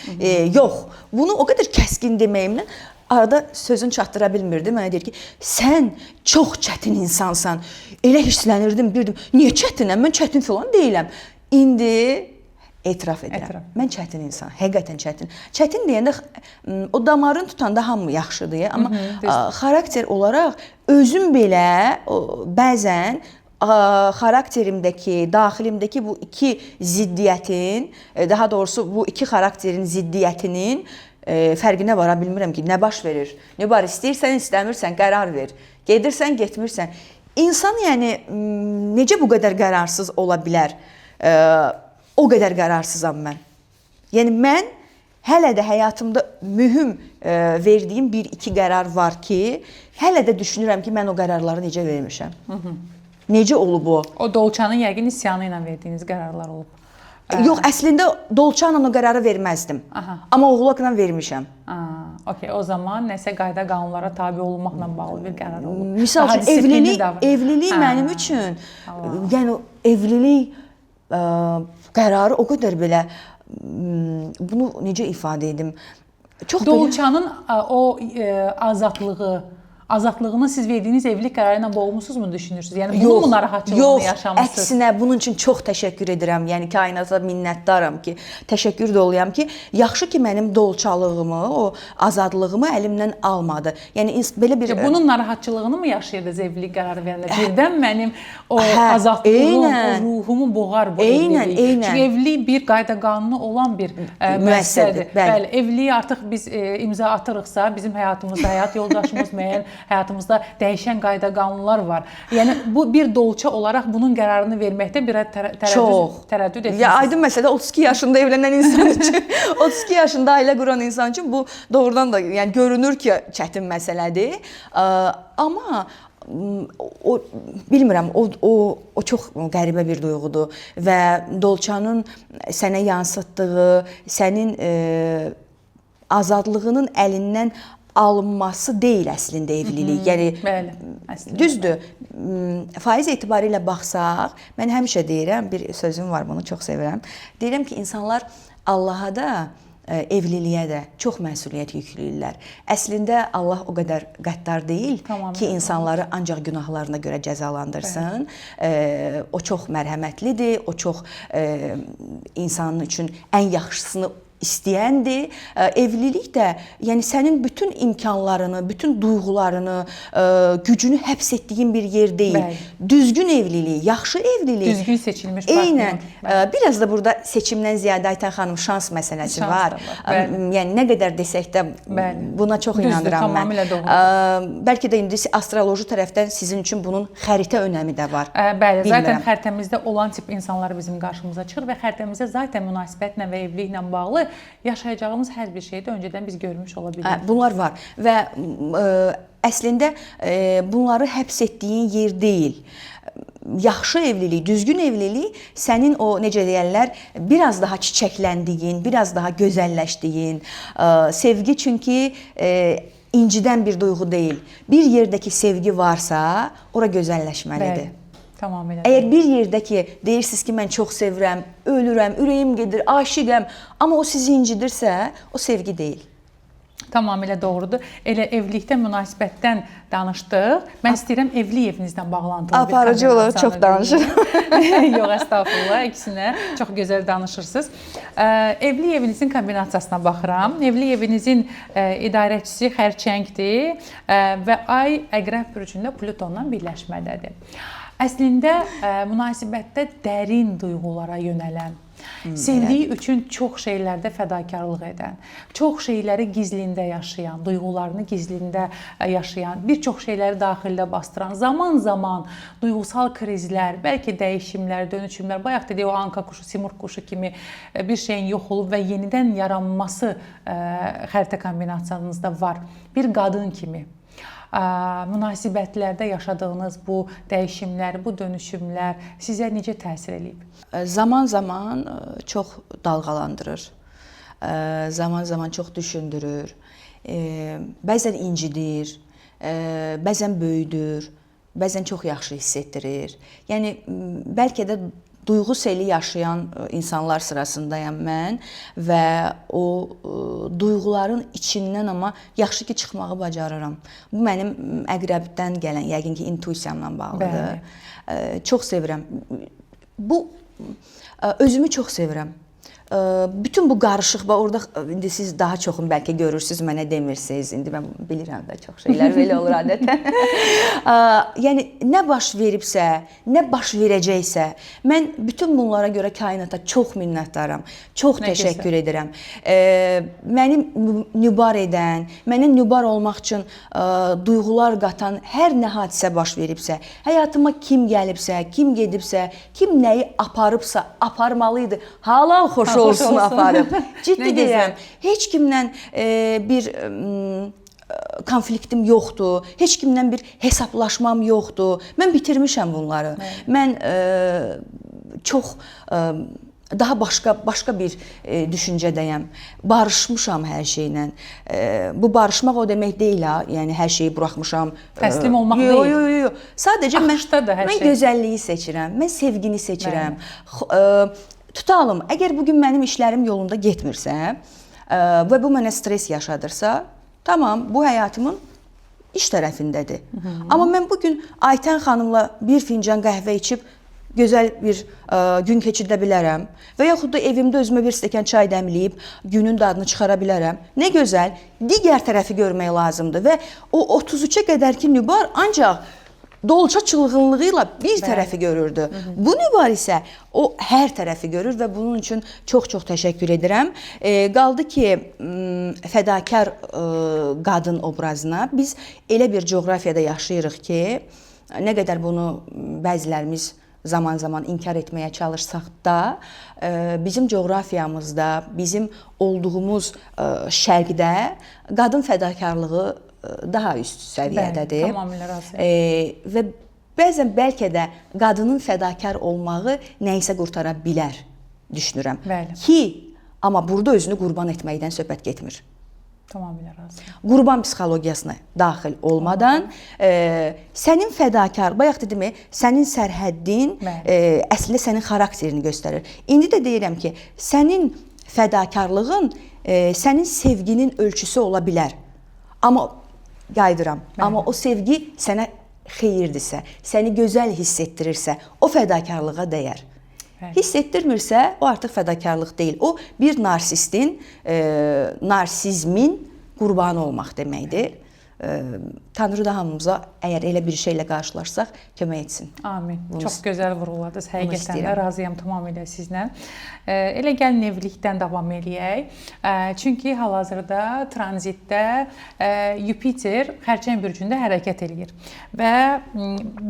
Yox. Bunu o qədər kəskin deməyimlə arada sözünü çatdıra bilmirdi. Mənə deyir ki, sən çox çətin insansan. Elə hisslənirdim, bilirdim. Niyə çətinəm? Mən çətin filan deyiləm. İndi etiraf edirəm. Mən çətin insan, həqiqətən çətin. Çətin deyəndə o damarını tutanda hamı yaxşıdır, amma xarakter olaraq özüm belə bəzən xarakterimdəki, daxilimdəki bu iki ziddiyyətin, daha doğrusu bu iki xarakterin ziddiyyətinin fərqinə vara bilmirəm ki, nə baş verir? Nə var, istəyirsən, istəmirsən, qərar ver. Gedirsən, getmirsən. İnsan yəni necə bu qədər qərarsız ola bilər? O qədər qərarsızam mən. Yəni mən hələ də həyatımda mühüm verdiyim bir-iki qərar var ki, hələ də düşünürəm ki, mən o qərarları necə vermişəm. Necə olub o? O dolçanın yəqin isyanı ilə verdiyiniz qərarlar olub. Yox, əslində dolçanla o qərarı verməzdim. Aha. Amma oğlaqla vermişəm. Okey, o zaman nəsə qayda qanunlara tabe olunmaqla bağlı bir qərar olub. Misal Daha üçün disiplinli evlilik mənim üçün, yəni evlilik qərarı o qədər belə, bunu necə ifadə edim? Çox dolçanın o azadlığını siz verdiyiniz evlilik qərarı ilə boğulmusunuz mu düşünürsünüz? Yəni bunun mu narahatçılığını yox, yaşamışsınız? Əksinə bunun üçün çox təşəkkür edirəm. Yəni kainata minnətdaram ki, təşəkkür doluyam ki, yaxşı ki mənim dolçalığımı, o azadlığımı əlimdən almadı. Yəni belə bir bunun narahatçılığını mı yaşayırdınız evlilik qərarı verəndə? Birdən mənim o azadlığım, o ruhumu boğar bu evlilik. Çünki evlilik bir qayda qanunu olan bir müəssisədir. Bəli, evliliyi artıq biz imza atırıqsa, bizim həyatımızda həyat yoldaşımız müəyyən həyatımızda dəyişən qayda qanunlar var. Yəni bu bir dolça olaraq bunun qərarını verməkdə bir tərəddüd etmişsiniz. Ya aydın məsələ 32 yaşında evlənən insan üçün, 32 yaşında ailə quran insan üçün bu doğrudan da yəni görünür ki, çətin məsələdir. Amma o bilmirəm, o çox qəribə bir duyğudur və dolçanın sənə yansıtdığı, sənin azadlığının əlindən alınması deyil əslində evlilik. Yəni bəli, əslində. Düzdür. Faiz etibarilə baxsaq, mən həmişə deyirəm, bir sözüm var, bunu çox sevirəm. Deyirəm ki, insanlar Allaha da, evliliyə də çox məsuliyyət yükləyirlər. Əslində Allah o qədər qəddar deyil ki, insanları ancaq günahlarına görə cəzalandırsın. O çox mərhəmətlidir, o çox insanın üçün ən yaxşısını istəyəndir. Evlilik də, yəni sənin bütün imkanlarını, bütün duyğularını, gücünü həbs etdiyin bir yer deyil. Bəli. Düzgün evlilik, yaxşı evlilik. Düzgün seçilmiş partnyor. Eynən. Biraz da burada seçimdən ziyadə Aytən xanım şans məsələsi şans var. Yəni nə qədər desək də Bəli. Buna çox düzdür, inanıram mən. Tamamilə doğrudur. Bəlkə də indi astroloji tərəfdən sizin üçün bunun xəritə önəmi də var. Bəli, bilmirəm. Zaten xəritəmizdə olan tip insanlar bizim qarşımıza çıxır və xəritəmizdə zaten münasibətlə və evliliklə bağlı yaşayacağımız hər bir şeyi də öncədən biz görmüş ola bilirik. Bunlar var və əslində bunları həbs etdiyin yer deyil. Yaxşı evlilik, düzgün evlilik sənin o, necə deyərlər, biraz daha çiçəkləndiyin, biraz daha gözəlləşdiyin, sevgi çünki incidən bir duyğu deyil. Bir yerdəki sevgi varsa, ora gözəlləşməlidir. Bəli. Tamamilə. Əgər bir yerdə ki, deyirsiniz ki, mən çox sevirəm, ölürəm, ürəyim gedir, aşiqəm, amma o sizi incidirsə, o sevgi deyil. Tamamilə doğrudur. Elə evlilikdə münasibətdən danışdıq. Mən istəyirəm evli evinizdən bağlantılı bir Aparıcı olaraq çox danışıram. Yox, əstəğfurullah, əksinə çox gözəl danışırsınız. Evli evinizin kombinasiyasına baxıram. Evli evinizin idarəçisi xərçəngdir və ay Əqrəb bürcündə Plutonla birləşmədədir. Əslində münasibətdə dərin duyğulara yönələn, Sevdiyi üçün çox şeylərdə fədakarlıq edən, çox şeyləri gizlində yaşayan, duyğularını gizlində yaşayan, bir çox şeyləri daxildə bastıran, zaman-zaman duyğusal krizlər, bəlkə dəyişimlər, dönüşümlər, bayaq dedik o anka quşu, simurq quşu kimi bir şeyin yox olub və yenidən yaranması xəritə kombinasiyanızda var. Bir qadın kimi münasibətlərdə yaşadığınız bu dəyişimlər, bu dönüşümlər sizə necə təsir eləyib? Zaman-zaman çox dalğalandırır. Zaman-zaman çox düşündürür. Bəzən incidir, bəzən böyüdür, bəzən çox yaxşı hiss etdirir. Yəni bəlkə də duyğu seli yaşayan insanlar sırasındayam mən və o duyğuların içindən amma yaxşı ki çıxmağı bacarıram. Bu mənim əqrəbdən gələn, yəqin ki, intuisiyamla bağlıdır. Bəli. Çox sevirəm. Bu özümü çox sevirəm. Bütün bu qarışıq, bax orada indi siz daha çoxun bəlkə görürsüz, mənə demirsiniz. İndi mən bilirəm də çox şeylər belə olur adətən. Yəni nə baş veribsə, nə baş verəcəksə, mən bütün bunlara görə kainata çox minnətdaram. Çox nə təşəkkür gözəl edirəm. Məni nübar edən, mənə nübar olmaq üçün duyğular qatan hər nə hadisə baş veribsə, həyatıma kim gəlibsə, kim gedibsə, kim nəyi aparıbsa, aparmalıydı. Halal xoş olsun aparıb. Ciddi deyirəm. Heç kimlə bir konfliktim yoxdur. Heç kimlə bir hesablaşmam yoxdur. Mən bitirmişəm bunları. Evet. Mən çox daha başqa bir düşüncədəyəm. Barışmışam hər şeylə. Bu barışmaq o demək deyil ha, yəni hər şeyi buraxmışam. Təslim olmaq deyil. Yox. Sadəcə mən gözəlliyi seçirəm. Mən sevgini seçirəm. Tutalım, əgər bugün mənim işlərim yolunda getmirsə və bu mənə stres yaşadırsa, tamam, bu həyatımın iş tərəfindədir. Amma mən bugün Aytən xanımla bir fincan qəhvə içib gözəl bir gün keçirdə bilərəm və yaxud da evimdə özümə bir stəkan çay dəmləyib günün dadını çıxara bilərəm. Nə gözəl, digər tərəfi görmək lazımdır və o 33-ə qədərki nübar ancaq dolça çılğınlığı ilə bir tərəfi görürdü. Bu nübar isə o hər tərəfi görür və bunun üçün çox-çox təşəkkür edirəm. Qaldı ki, fədakar qadın obrazına biz elə bir coğrafiyada yaşayırıq ki, nə qədər bunu bəzilərimiz zaman-zaman inkar etməyə çalışsaq da, bizim coğrafiyamızda, bizim olduğumuz şərqdə qadın fədakarlığı daha üst səviyyədədir. Bəli, tamamilə razıyam. Və bəzən bəlkə də qadının fədakar olmağı nəyisə qurtara bilər, düşünürəm. Bəli. Ki, amma burada özünü qurban etməkdən söhbət getmir. Tamamilə razıyam. Qurban psixologiyasına daxil olmadan, sənin fədakar, bayaq dedim, sənin sərhəddin əslində sənin xarakterini göstərir. İndi də deyirəm ki, sənin fədakarlığın sənin sevginin ölçüsü ola bilər. Amma qayıdıram. Bəli. Amma o sevgi sənə xeyirdirsə, səni gözəl hiss etdirirsə, o fədakarlığa dəyər. Bəli. Hiss etdirmirsə, o artıq fədakarlıq deyil. O bir narsistin, narsizmin qurbanı olmaq deməkdir. Tanrı da hamımıza əgər elə bir şeylə qarşılaşsaq kömək etsin. Amin. Bunu, çox gözəl vurğuladınız. Həqiqətən də razıyam tamamilə sizlə. Elə gəlin evlilikdən davam eləyək. Çünki hal-hazırda tranzitdə Yupiter Xərçəng bürcündə hərəkət eləyir. Və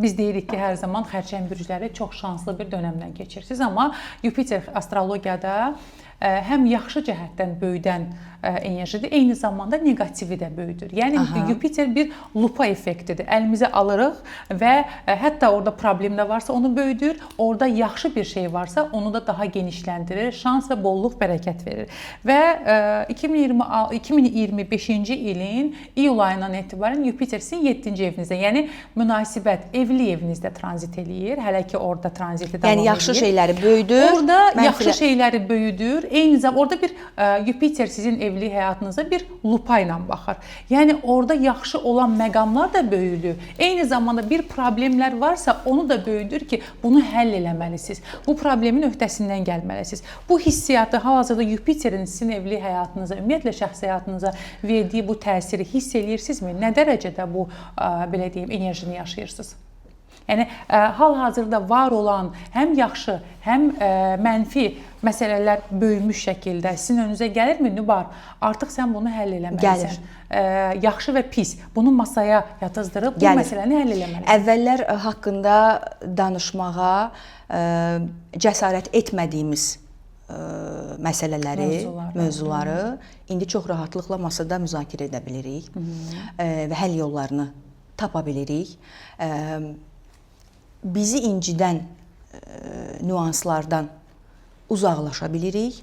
biz deyirik ki, hər zaman Xərçəng bürcləri çox şanslı bir dönəmdən keçirsiniz, amma Yupiter astrologiyada həm yaxşı cəhətdən böyüdən enerjidir, eyni zamanda neqativi də böyüdür. Yəni aha, Yupiter bir lupa effektidir. Əlimizə alırıq və hətta orada problem də varsa onu böyüdür, orada yaxşı bir şey varsa onu da daha genişləndirir, şans və bolluq, bərəkət verir. Və 2025-ci ilin iyul ayından etibarən Yupiter sizin 7-ci evinizdə, yəni münasibət, evli evinizdə tranzit eləyir. Hələ ki orada tranziti davam eləyir. Yəni yaxşı şeyləri böyüdür. Orada yaxşı şeyləri böyüdür. Eyni zamanda orada bir Yupiter sizin evlilik həyatınıza bir lupa ilə baxır. Yəni orada yaxşı olan məqamlar da böyüdür. Eyni zamanda bir problemlər varsa onu da böyüdür ki, bunu həll eləməlisiniz. Bu problemin öhdəsindən gəlməlisiniz. Bu hissiyatı hal-hazırda Yupiterin sizin evlilik həyatınıza, ümumiyyətlə şəxsi həyatınıza verdiyi bu təsiri hiss eləyirsinizmi? Nə dərəcədə bu belə deyim, enerjini yaşayırsınız? Yəni hal-hazırda var olan həm yaxşı, həm mənfi məsələlər böyümüş şəkildə sizin önünüzə gəlirmi Nübar? Artıq sən bunu həll eləməlisən. Gəlir. Yaxşı və pis. Bunu masaya yatızdırıb bu Gəlir. məsələni həll eləməlisən. Əvvəllər haqqında danışmağa cəsarət etmədiyimiz məsələləri, mövzuları indi çox rahatlıqla masada müzakirə edə bilirik və həll yollarını tapa bilirik. Bizi incidən nüanslardan uzaqlaşa bilirik.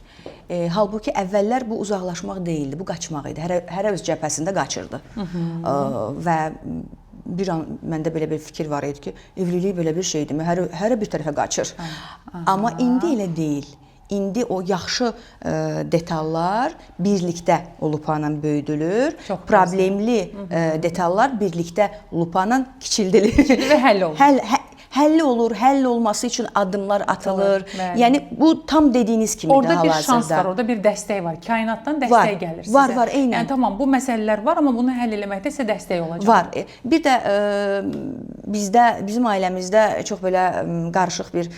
Halbuki əvvəllər bu uzaqlaşmaq deyildi, bu qaçmaq idi. Hərə öz cəbhəsində qaçırdı. Və bir an məndə belə bir fikir var idi ki, evlilik belə bir şeydirmi? Hərə bir tərəfə qaçır. Amma indi elə deyil. İndi o yaxşı detallar birlikdə lupa ilə böyüdülür. Çox problemli detallar birlikdə lupa ilə kiçildilir. Və həll olur. Həll olur, həll olması üçün addımlar atılır. Bəli. Yəni bu tam dediyiniz kimidir Orada bir hal-hazırda. şans var, orada bir dəstək var. Kainatdan dəstək Var, gəlir sizə. var, eynən. Yəni tamam, bu məsələlər var, amma bunu həll eləməkdə sizə dəstək olacaq. Var. Bir də bizdə, bizim ailəmizdə çox belə qarışıq bir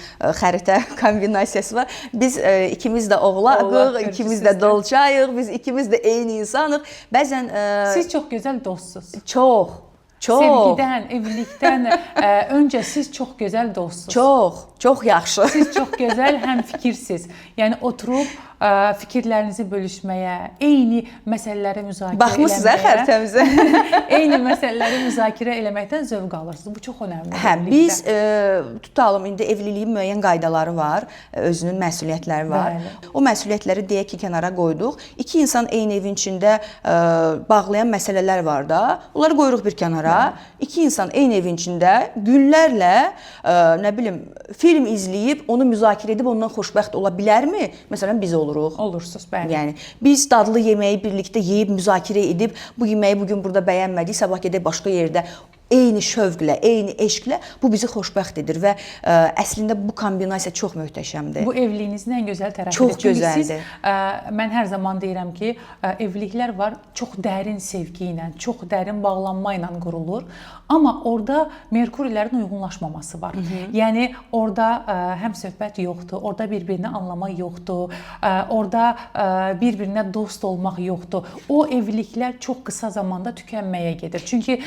xəritə kombinasiyası var. Biz ikimiz də oğlaqıq, ikimiz də dolçayıq, biz ikimiz də eyni insanıq. Bəzən siz çox gözəl dostsuz. Çox. Çox. Sevgidən, evlilikdən öncə siz çox gözəl dostsuz. Çox, çox yaxşı. Siz çox gözəl həmfikirsiz. Yəni oturub fikirlərinizi bölüşməyə, eyni məsələləri müzakirə eləməyə. Baxmısınız xəritəmizə? Eyni məsələləri müzakirə eləməkdən zövq alırsınız. Bu çox önəmlidir. Hə, biz tutalım indi evliliyin müəyyən qaydaları var, özünün məsuliyyətləri var. Bəli. O məsuliyyətləri deyək ki, kənara qoyduq. İki insan eyni evin içində bağlayan məsələlər var da. Onları qoyuruq bir kənara. Bəli. İki insan eyni evin içində günlərlə nə bilim film izləyib, onu müzakirə edib ondan xoşbəxt ola bilərmi? Məsələn, biz oluruq. Olursunuz, bəli. Yəni biz dadlı yeməyi birlikdə yeyib, müzakirə edib, bu yeməyi bu gün burada bəyənmədik, sabah gedək başqa yerdə eyni şövqlə, eyni eşqlə bu bizi xoşbəxt edir və əslində bu kombinasiya çox möhtəşəmdir. Bu evliliyinizin ən gözəl tərəfidir. Çox Çünki gözəldir. Siz, mən hər zaman deyirəm ki, evliliklər var, çox dərin sevgi ilə, çox dərin bağlanma ilə qurulur. Amma orada Merkurilərin uyğunlaşmaması var. Yəni orada həm söhbət yoxdur, orada bir-birini anlama yoxdur, orada bir-birinə dost olmaq yoxdur. O evliliklər çox qısa zamanda tükənməyə gedir. Çünki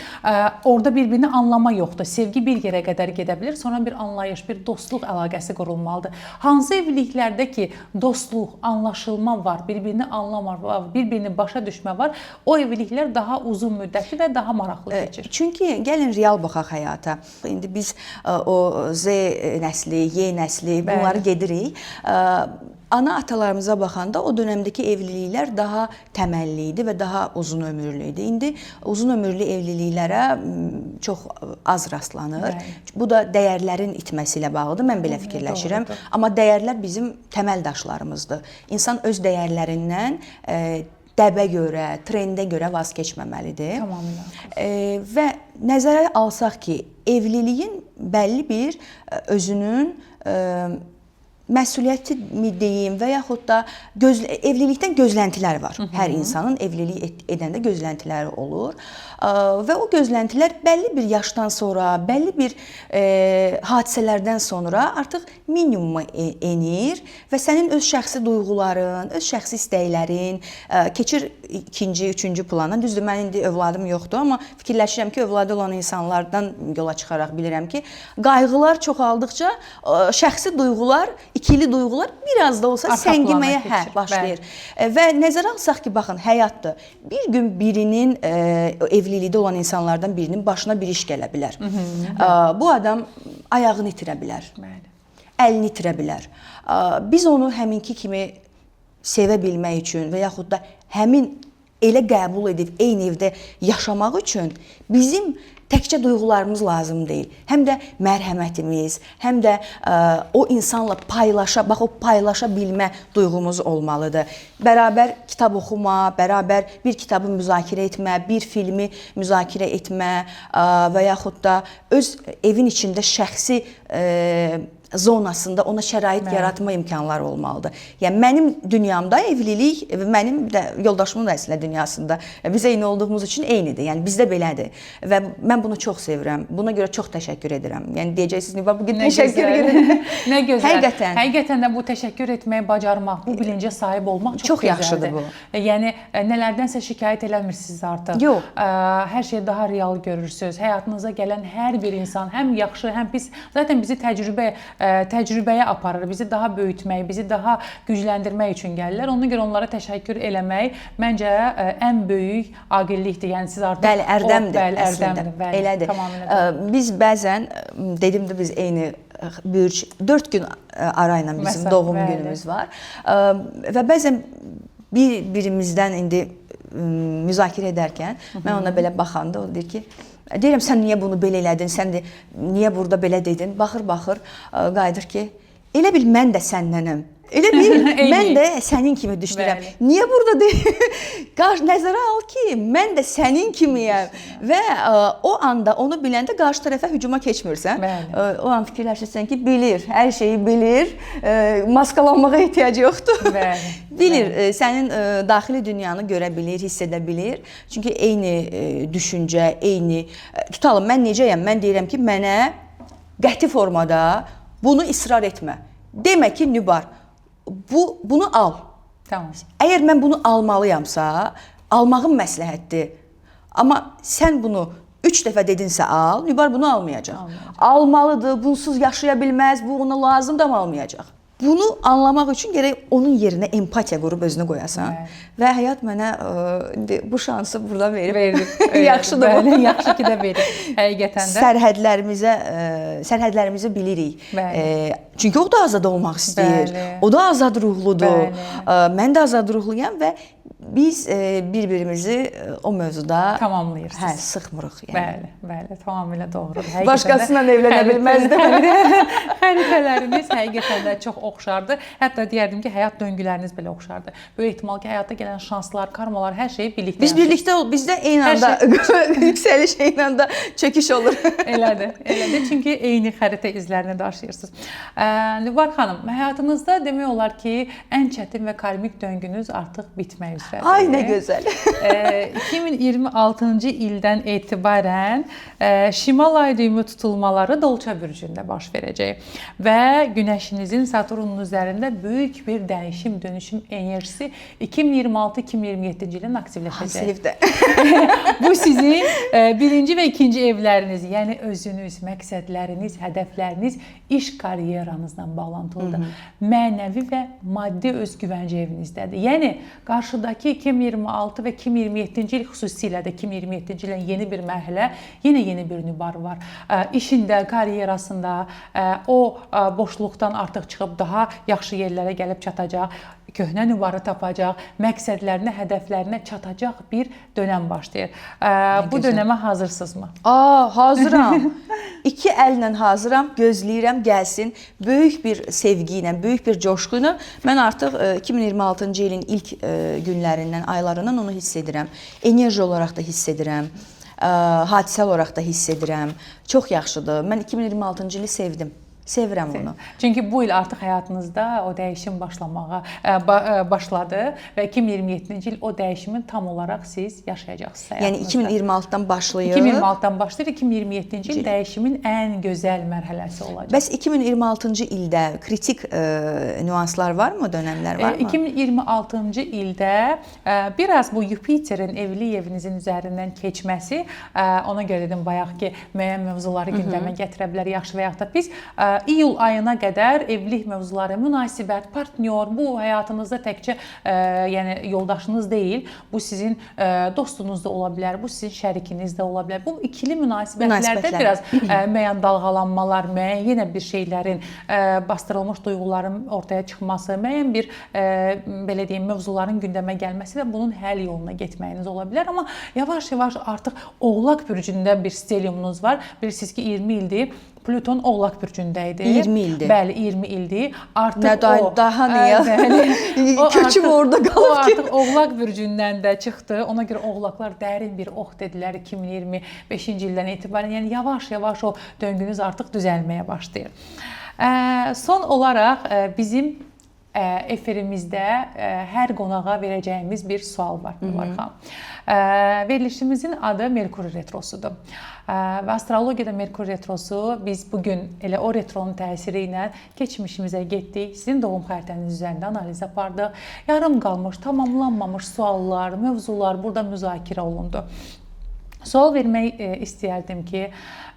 orada bir-birini anlama yoxdur. Sevgi bir yerə qədər gedə bilir, sonra bir anlayış, bir dostluq əlaqəsi qurulmalıdır. Hansı evliliklərdə ki, dostluq, anlaşılma var, bir-birini anlama var, bir-birini başa düşmə var, o evliliklər daha uzun müddətli və daha maraqlı keçir. Çünki gəlin real baxaq həyata. İndi biz o Z nəsli, Y nəsli bunları gedirik. Ana atalarımıza baxanda o dönəmdəki evliliklər daha təməlli idi və daha uzun ömürlü idi. İndi uzun ömürlü evliliklərə çox az rastlanır. Bəli. Bu da dəyərlərin itməsi ilə bağlıdır. Mən belə fikirləşirəm. Doğrudur. Amma dəyərlər bizim təməl daşlarımızdır. İnsan öz dəyərlərindən dəbə görə, trendə görə vaz keçməməlidir. Tamamilə. Və nəzərə alsaq ki, evliliyin bəlli bir özünün məsuliyyəti mi deyim və yaxud da evlilikdən gözləntilər var. Hər insanın evlilik edəndə gözləntiləri olur. Və o gözləntilər bəlli bir yaşdan sonra, bəlli bir hadisələrdən sonra artıq minimuma enir və sənin öz şəxsi duyğuların, öz şəxsi istəklərin keçir ikinci, üçüncü plana. Düzdür, mən indi övladım yoxdur, amma fikirləşirəm ki, övladı olan insanlardan yola çıxaraq bilirəm ki, qayğılar çoxaldıqca şəxsi duyğular, ikili duyğular biraz da olsa arxa səngiməyə başlayır. Və nəzərə alsaq ki, baxın, həyatdır. Bir gün birinin evlilikdə olan insanlardan birinin başına bir iş gələ bilər. Bu adam ayağını itirə bilər. Bəli. Əlini itirə bilər. Biz onu həminki kimi sevə bilmək üçün və yaxud da həmin elə qəbul edib eyni evdə yaşamaq üçün bizim təkcə duyğularımız lazım deyil. Həm də mərhəmətimiz, həm də o insanla paylaşa, bax o paylaşa bilmə duyğumuz olmalıdır. Bərabər kitab oxuma, bərabər bir kitabı müzakirə etmə, bir filmi müzakirə etmə və yaxud da öz evin içində şəxsi zonasında ona şərait yaratma imkanları olmalıdır. Yəni mənim dünyamda evlilik, mənim də yoldaşımın da əslində dünyasında biz eyni olduğumuz üçün eynidir. Yəni bizdə belədir və mən bunu çox sevirəm. Buna görə çox təşəkkür edirəm. Yəni deyəcəksiniz Nübar bu gün təşəkkür edirəm. Nə gözəl. Həqiqətən. Həqiqətən də bu təşəkkür etməyi bacarmaq, bu bilincə sahib olmaq çox, çox yaxşıdır bu. Yəni nələrdənsə şikayət eləmirsiniz artıq. Yox. Hər şeyi daha real görürsüz. Həyatınıza gələn hər bir insan həm yaxşı, həm pis zaten bizi təcrübəyə aparır, bizi daha böyütmək, bizi daha gücləndirmək üçün gəlirlər. Ona görə onlara təşəkkür eləmək məncə ən böyük aqillikdir. Yəni siz artıq bəli, ərdəmdir. Bəli, ərdəmdir. Bəli, elədir. Biz bəzən dedim də biz eyni bürc 4 gün arayla bizim doğum günümüz var. Və bəzən bir-birimizdən indi müzakirə edərkən mən ona belə baxanda o deyir ki, deyirəm sən niyə bunu belə elədin, sən də niyə burada belə dedin? Baxır, qayıdır ki, elə bil mən də səndənəm. Elə bil mən də sənin kimi düşünürəm. Bəli. Niyə burada deyil? Nəzərə al ki, mən də sənin kimiyəm. Və o anda onu biləndə qarşı tərəfə hücuma keçmirsən. Bəli. O an fikirləşirsən ki, bilir, hər şeyi bilir, maskalanmağa ehtiyacı yoxdur. Bəli. Bilir, bəli. Sənin daxili dünyanı görə bilir, hiss edə bilir. Çünki eyni düşüncə, eyni... Tutalım, mən necəyəm? Mən deyirəm ki, mənə qəti formada bunu israr etmə. Demə ki, Nübar, bunu al. Tamam. Əgər mən bunu almalıyamsa, almağım məsləhətdir. Amma sən bunu 3 dəfə dedinsə al, Nübar bunu almayacaq. Almalıdır, bunsuz yaşaya bilməz, bu ona lazımdır, amma almayacaq. Bunu anlamaq üçün gərək onun yerinə empatiya qurub özünü qoyasan. Evet. Və həyat mənə indi bu şansı burada verib. Verib. Yaxşıdır bu. Bəli, yaxşı ki də verib. Həqiqətən də. Sərhədlərimizi bilirik. Bəli. Çünki o da azad olmaq istəyir. Bəli. O da azad ruhludur. Bəli. Mən də azad ruhluyam və biz bir-birimizi o mövzuda tamamlayırsınız. Hə, sıxmırıq yəni. Bəli, bəli, tamamilə doğrudur. Həqiqətən Başqasıyla evlənə bilməzdim. Xəritələriniz həqiqətən də çox oxşardır. Hətta deyərdim ki, həyat döngüləriniz belə oxşardır. Böyük ehtimal ki, həyata gələn şanslar, karmalar, hər şeyi birlikdə. Biz birlikdə bizdə eyni anda yüksəliş, eyni anda çöküş olur. Elədir, elədir. Çünki eyni xəritə izlərini daşıyırsınız. Nübar xanım, həyatınızda demək olar ki, ən çətin və karmik döngünüz artıq bitmək üzrədir. Ay nə gözəl. 2026-cı ildən etibarən şimal ay düyümü tutulmaları Dolça bürcündə baş verəcək və Günəşinizin Saturnun üzərində böyük bir dəyişim, dönüşüm enerjisi 2026-2027-ci ilin aktivləşəcək. Hansı Bu sizin birinci və ikinci evləriniz, yəni özünüz, məqsədləriniz, hədəfləriniz, iş karyeranızla bağlantılıdır. Mənəvi və maddi özgüvəncə evinizdədir. Yəni qarşıdakı 2026 və 2027-ci il, xüsusilə də 2027-ci ilin yeni bir mərhələ, yenə yeni bir Nübar var. İşində, karyerasında o boşluqdan artıq çıxıb daha yaxşı yerlərə gəlib çatacaq, köhnə Nübarı tapacaq, məqsədlərinə, hədəflərinə çatacaq bir dönəm başlayır. Bu dönəmə hazırsınızmı? Hazıram. İki əllə hazıram, gözləyirəm, gəlsin. Böyük bir sevgi ilə, böyük bir coşqu ilə mən artıq 2026-cı ilin ilk günlərindən, aylarından onu hiss edirəm. Enerji olaraq da hiss edirəm, hadisə olaraq da hiss edirəm. Çox yaxşıdır. Mən 2026-cı ili sevdim. Sevirəm onu. Çünki bu il artıq həyatınızda o dəyişim başlamağa başladı və 2027-ci il o dəyişimin tam olaraq siz yaşayacaqsınız həyatınızda. Yəni 2026-dan başlayır. 2026-dan başlayır, 2027-ci il dəyişimin ən gözəl mərhələsi olacaq. Bəs 2026-cı ildə kritik nüanslar varmı, dönəmlər varmı? 2026-cı ildə biraz bu Yupiterin evlilik evinizin üzərindən keçməsi, ona görə dedim bayaq ki, müəyyən mövzuları gündəmə gətirə bilər, yaxşı və yaxud da pis. İyul ayına qədər evlilik mövzuları, münasibət, partnyor, bu həyatınızda təkcə yəni yoldaşınız deyil, bu sizin dostunuz da ola bilər, bu sizin şərikiniz də ola bilər. Bu ikili münasibətlərdə biraz müəyyən dalğalanmalar, müəyyən yenə bir şeylərin bastırılmış duyğuların ortaya çıxması, müəyyən bir belə deyim, mövzuların gündəmə gəlməsi və bunun həll yoluna getməyiniz ola bilər. Amma yavaş-yavaş artıq Oğlaq bürcündə bir steliumunuz var. Bilirsiniz ki, 20 ildir Pluton Oğlaq bürcündə idi. 20 ildir. Bəli, 20 ildir. Artıq nə o daha niyə? Köçüm orada qalıb ki. O artıq Oğlaq bürcündən də çıxdı. Ona görə oğlaqlar dərin bir ox dedilər 2025-ci ildən etibarən. Yəni yavaş-yavaş o döngünüz artıq düzəlməyə başlayır. Son olaraq bizim efirimizdə hər qonağa verəcəyimiz bir sual var, Nübar xanım. Verilişimizin adı Merkur retrosudur. Və astrologiyada Merkur retrosu, biz bu gün elə o retronun təsiri ilə keçmişimizə getdik. Sizin doğum xəritəniz üzərində analiz apardıq. Yarım qalmış, tamamlanmamış suallar, mövzular burada müzakirə olundu. Sual vermək istəyərdim ki,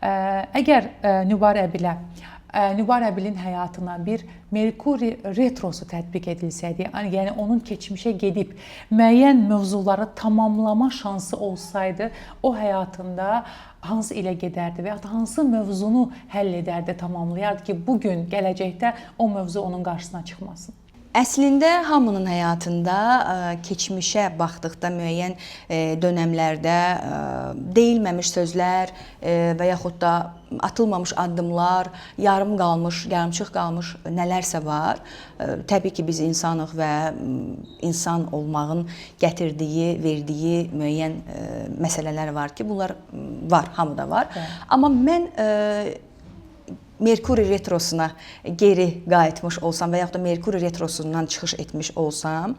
əgər Nübar Əbilə, Nübar Əbilin həyatına bir Merkuri retrosu tətbiq edilsəydi, yəni onun keçmişə gedib müəyyən mövzuları tamamlama şansı olsaydı, o həyatında hansı ilə gedərdi və ya da hansı mövzunu həll edərdi, tamamlayardı ki, bu gün, gələcəkdə o mövzu onun qarşısına çıxmasın? Əslində hamının həyatında keçmişə baxdıqda müəyyən dönəmlərdə deyilməmiş sözlər və yaxud da atılmamış addımlar, yarım qalmış, yarımçıq qalmış nələrsə var. Təbii ki, biz insanıq və insan olmağın gətirdiyi, verdiyi müəyyən məsələlər var ki, bunlar var, hamıda var. Bəli. Amma mən Merkuri retrosuna geri qayıtmış olsam və yaxud da Merkuri retrosundan çıxış etmiş olsam,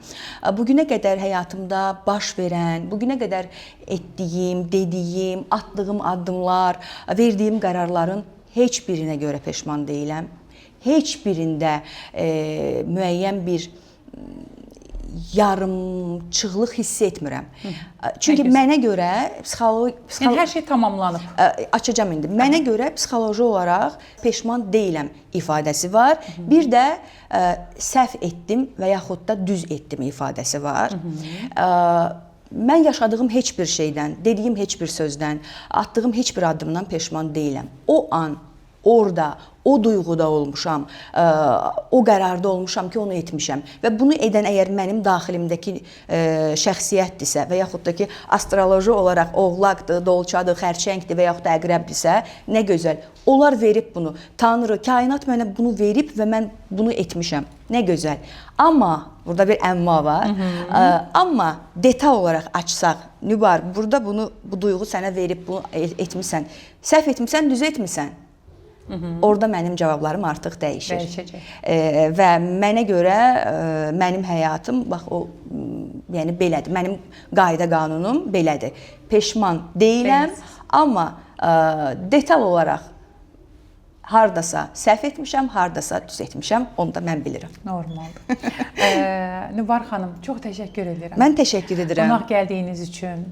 bugünə qədər həyatımda baş verən, bugünə qədər etdiyim, dediyim, atdığım addımlar, verdiyim qərarların heç birinə görə peşman deyiləm. Heç birində müəyyən bir yarımçıqlıq hiss etmirəm. Çünki mənə görə Yəni hər şey tamamlanıb. Açacağam indi. Mənə görə psixoloji olaraq peşman deyiləm ifadəsi var. Bir də səhv etdim və yaxud da düz etdim ifadəsi var. Mən yaşadığım heç bir şeydən, dediyim heç bir sözdən, atdığım heç bir addımdan peşman deyiləm. O an orada, o duyğuda olmuşam, o qərarda olmuşam ki, onu etmişəm. Və bunu edən əgər mənim daxilimdəki şəxsiyyətdirsə və yaxud da ki, astroloji olaraq oğlaqdır, dolçadır, xərçəngdir və yaxud da əqrəbdirsə, nə gözəl. Onlar verib bunu. Tanrı, kainat mənə bunu verib və mən bunu etmişəm. Nə gözəl. Amma burada bir əmma var. Amma detal olaraq açsaq, Nübar, burada bunu, bu duyğu sənə verib bunu etmisən. Səhv etmisən, düz etmisən. Orada mənim cavablarım artıq dəyişir. Dəyişəcək. Və mənə görə mənim həyatım bax o, yəni belədir. Mənim qayda qanunum belədir. Peşman deyiləm, amma detal olaraq hardasa səhv etmişəm, hardasa düz etmişəm, onu da mən bilirəm. Normaldır. Nübar xanım, çox təşəkkür edirəm. Mən təşəkkür edirəm. Qonaq gəldiyiniz üçün.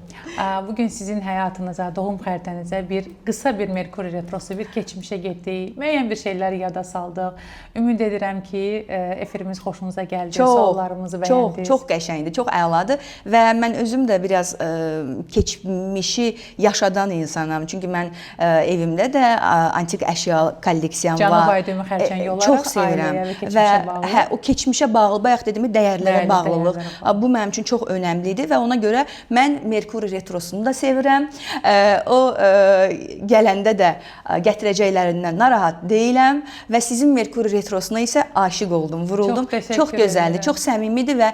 Bugün sizin həyatınıza, doğum xəritənizə bir qısa bir Merkuri retrosu, bir keçmişə getdik. Müəyyən bir şeyləri yada saldıq. Ümid edirəm ki, efirimiz xoşunuza gəldi, suallarımızı bəyəndiniz. Çox, çox qəşəngdir, çox əladır və mən özüm də biraz keçmişi yaşadan insanam. Çünki mən evimdə də antik əşya kolleksiyam var. Cənub ay düyümü xərçəngi olaraq çox sevirəm və bağlı. Hə, o keçmişə bağlı, bayaq dediyim dəyərlərə bağlılıq. Bu mənim üçün çox önəmlidir və ona görə mən Merkuri retrosunu da sevirəm. O gələndə də gətirəcəklərindən narahat deyiləm və sizin Merkuri retrosuna isə aşiq oldum, vuruldum. Çox, çox gözəldir, çox səmimidir və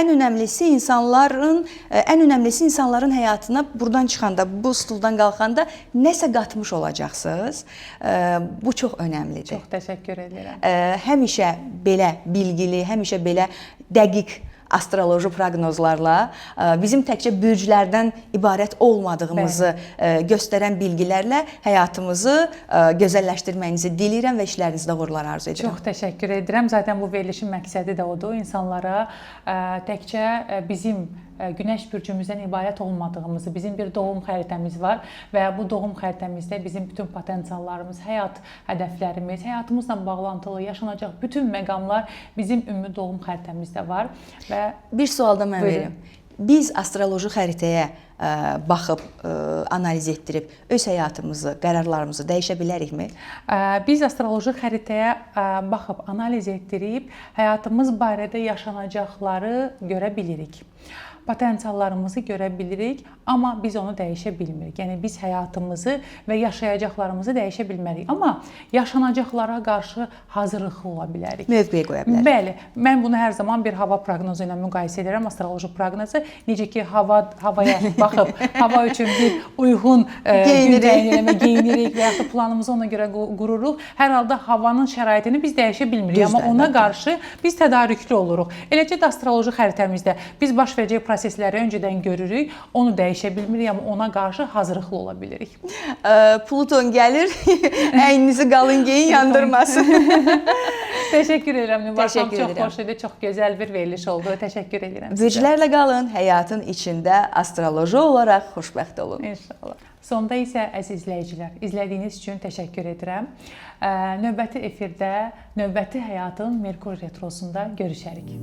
ən önəmlisi insanların həyatına buradan çıxanda, bu stuldan qalxanda nəsə qatmış olacaqsınız. Bu çox önəmlidir. Çox təşəkkür edirəm. Həmişə belə bilgili, həmişə belə dəqiq astroloji proqnozlarla bizim təkcə bürclərdən ibarət olmadığımızı göstərən bilgilərlə həyatımızı gözəlləşdirməyinizi diləyirəm və işlərinizdə uğurlar arzu edirəm. Çox təşəkkür edirəm. Zaten bu verilişin məqsədi də odur. İnsanlara təkcə bizim Günəş bürcümüzdən ibarət olmadığımızı, bizim bir doğum xəritəmiz var və bu doğum xəritəmizdə bizim bütün potensiallarımız, həyat hədəflərimiz, həyatımızla bağlantılı yaşanacaq bütün məqamlar bizim ümumi doğum xəritəmizdə var. Və bir sual da mən verim. Biz astroloji xəritəyə baxıb, analiz etdirib öz həyatımızı, qərarlarımızı dəyişə bilərikmi? Biz astroloji xəritəyə baxıb, analiz etdirib həyatımız barədə yaşanacaqları görə bilirik. potensiallarımızı görə bilirik, amma biz onu dəyişə bilmirik. Yəni biz həyatımızı və yaşayacaqlarımızı dəyişə bilmərik, amma yaşanacaqlara qarşı hazırlıqlı ola bilərik. Mövqe qoya bilərik. Bəli, mən bunu hər zaman bir hava proqnozu ilə müqayisə edirəm, astroloji proqnozu. Necə ki havaya baxıb hava üçün bir uyğun gün təyin eləmə, geyinirik və yaxud da planımızı ona görə qururuq. Hər halda havanın şəraitini biz dəyişə bilmirik, Düzdür, amma ona əlbəttə. qarşı biz tədarüklü oluruq. Eləcə də astroloji xəritəmizdə biz baş verəcək prosesləri öncədən görürük, onu dəyişə bilmirik, amma ona qarşı hazırlıqlı ola bilirik. Pluton gəlir, əyninizi qalın geyin, yandırmasın. Təşəkkür edirəm Nübar xanım. Təşəkkür Çox edirəm. xoş idi, çox gözəl bir veriliş oldu. Təşəkkür edirəm sizə. Bürclərlə qalın, həyatın içində astroloji olaraq xoşbəxt olun. İnşallah. Sonda isə əziz izləyicilər, izlədiyiniz üçün təşəkkür edirəm. Növbəti efirdə, növbəti həyatın Merkur retrosunda görüşərik.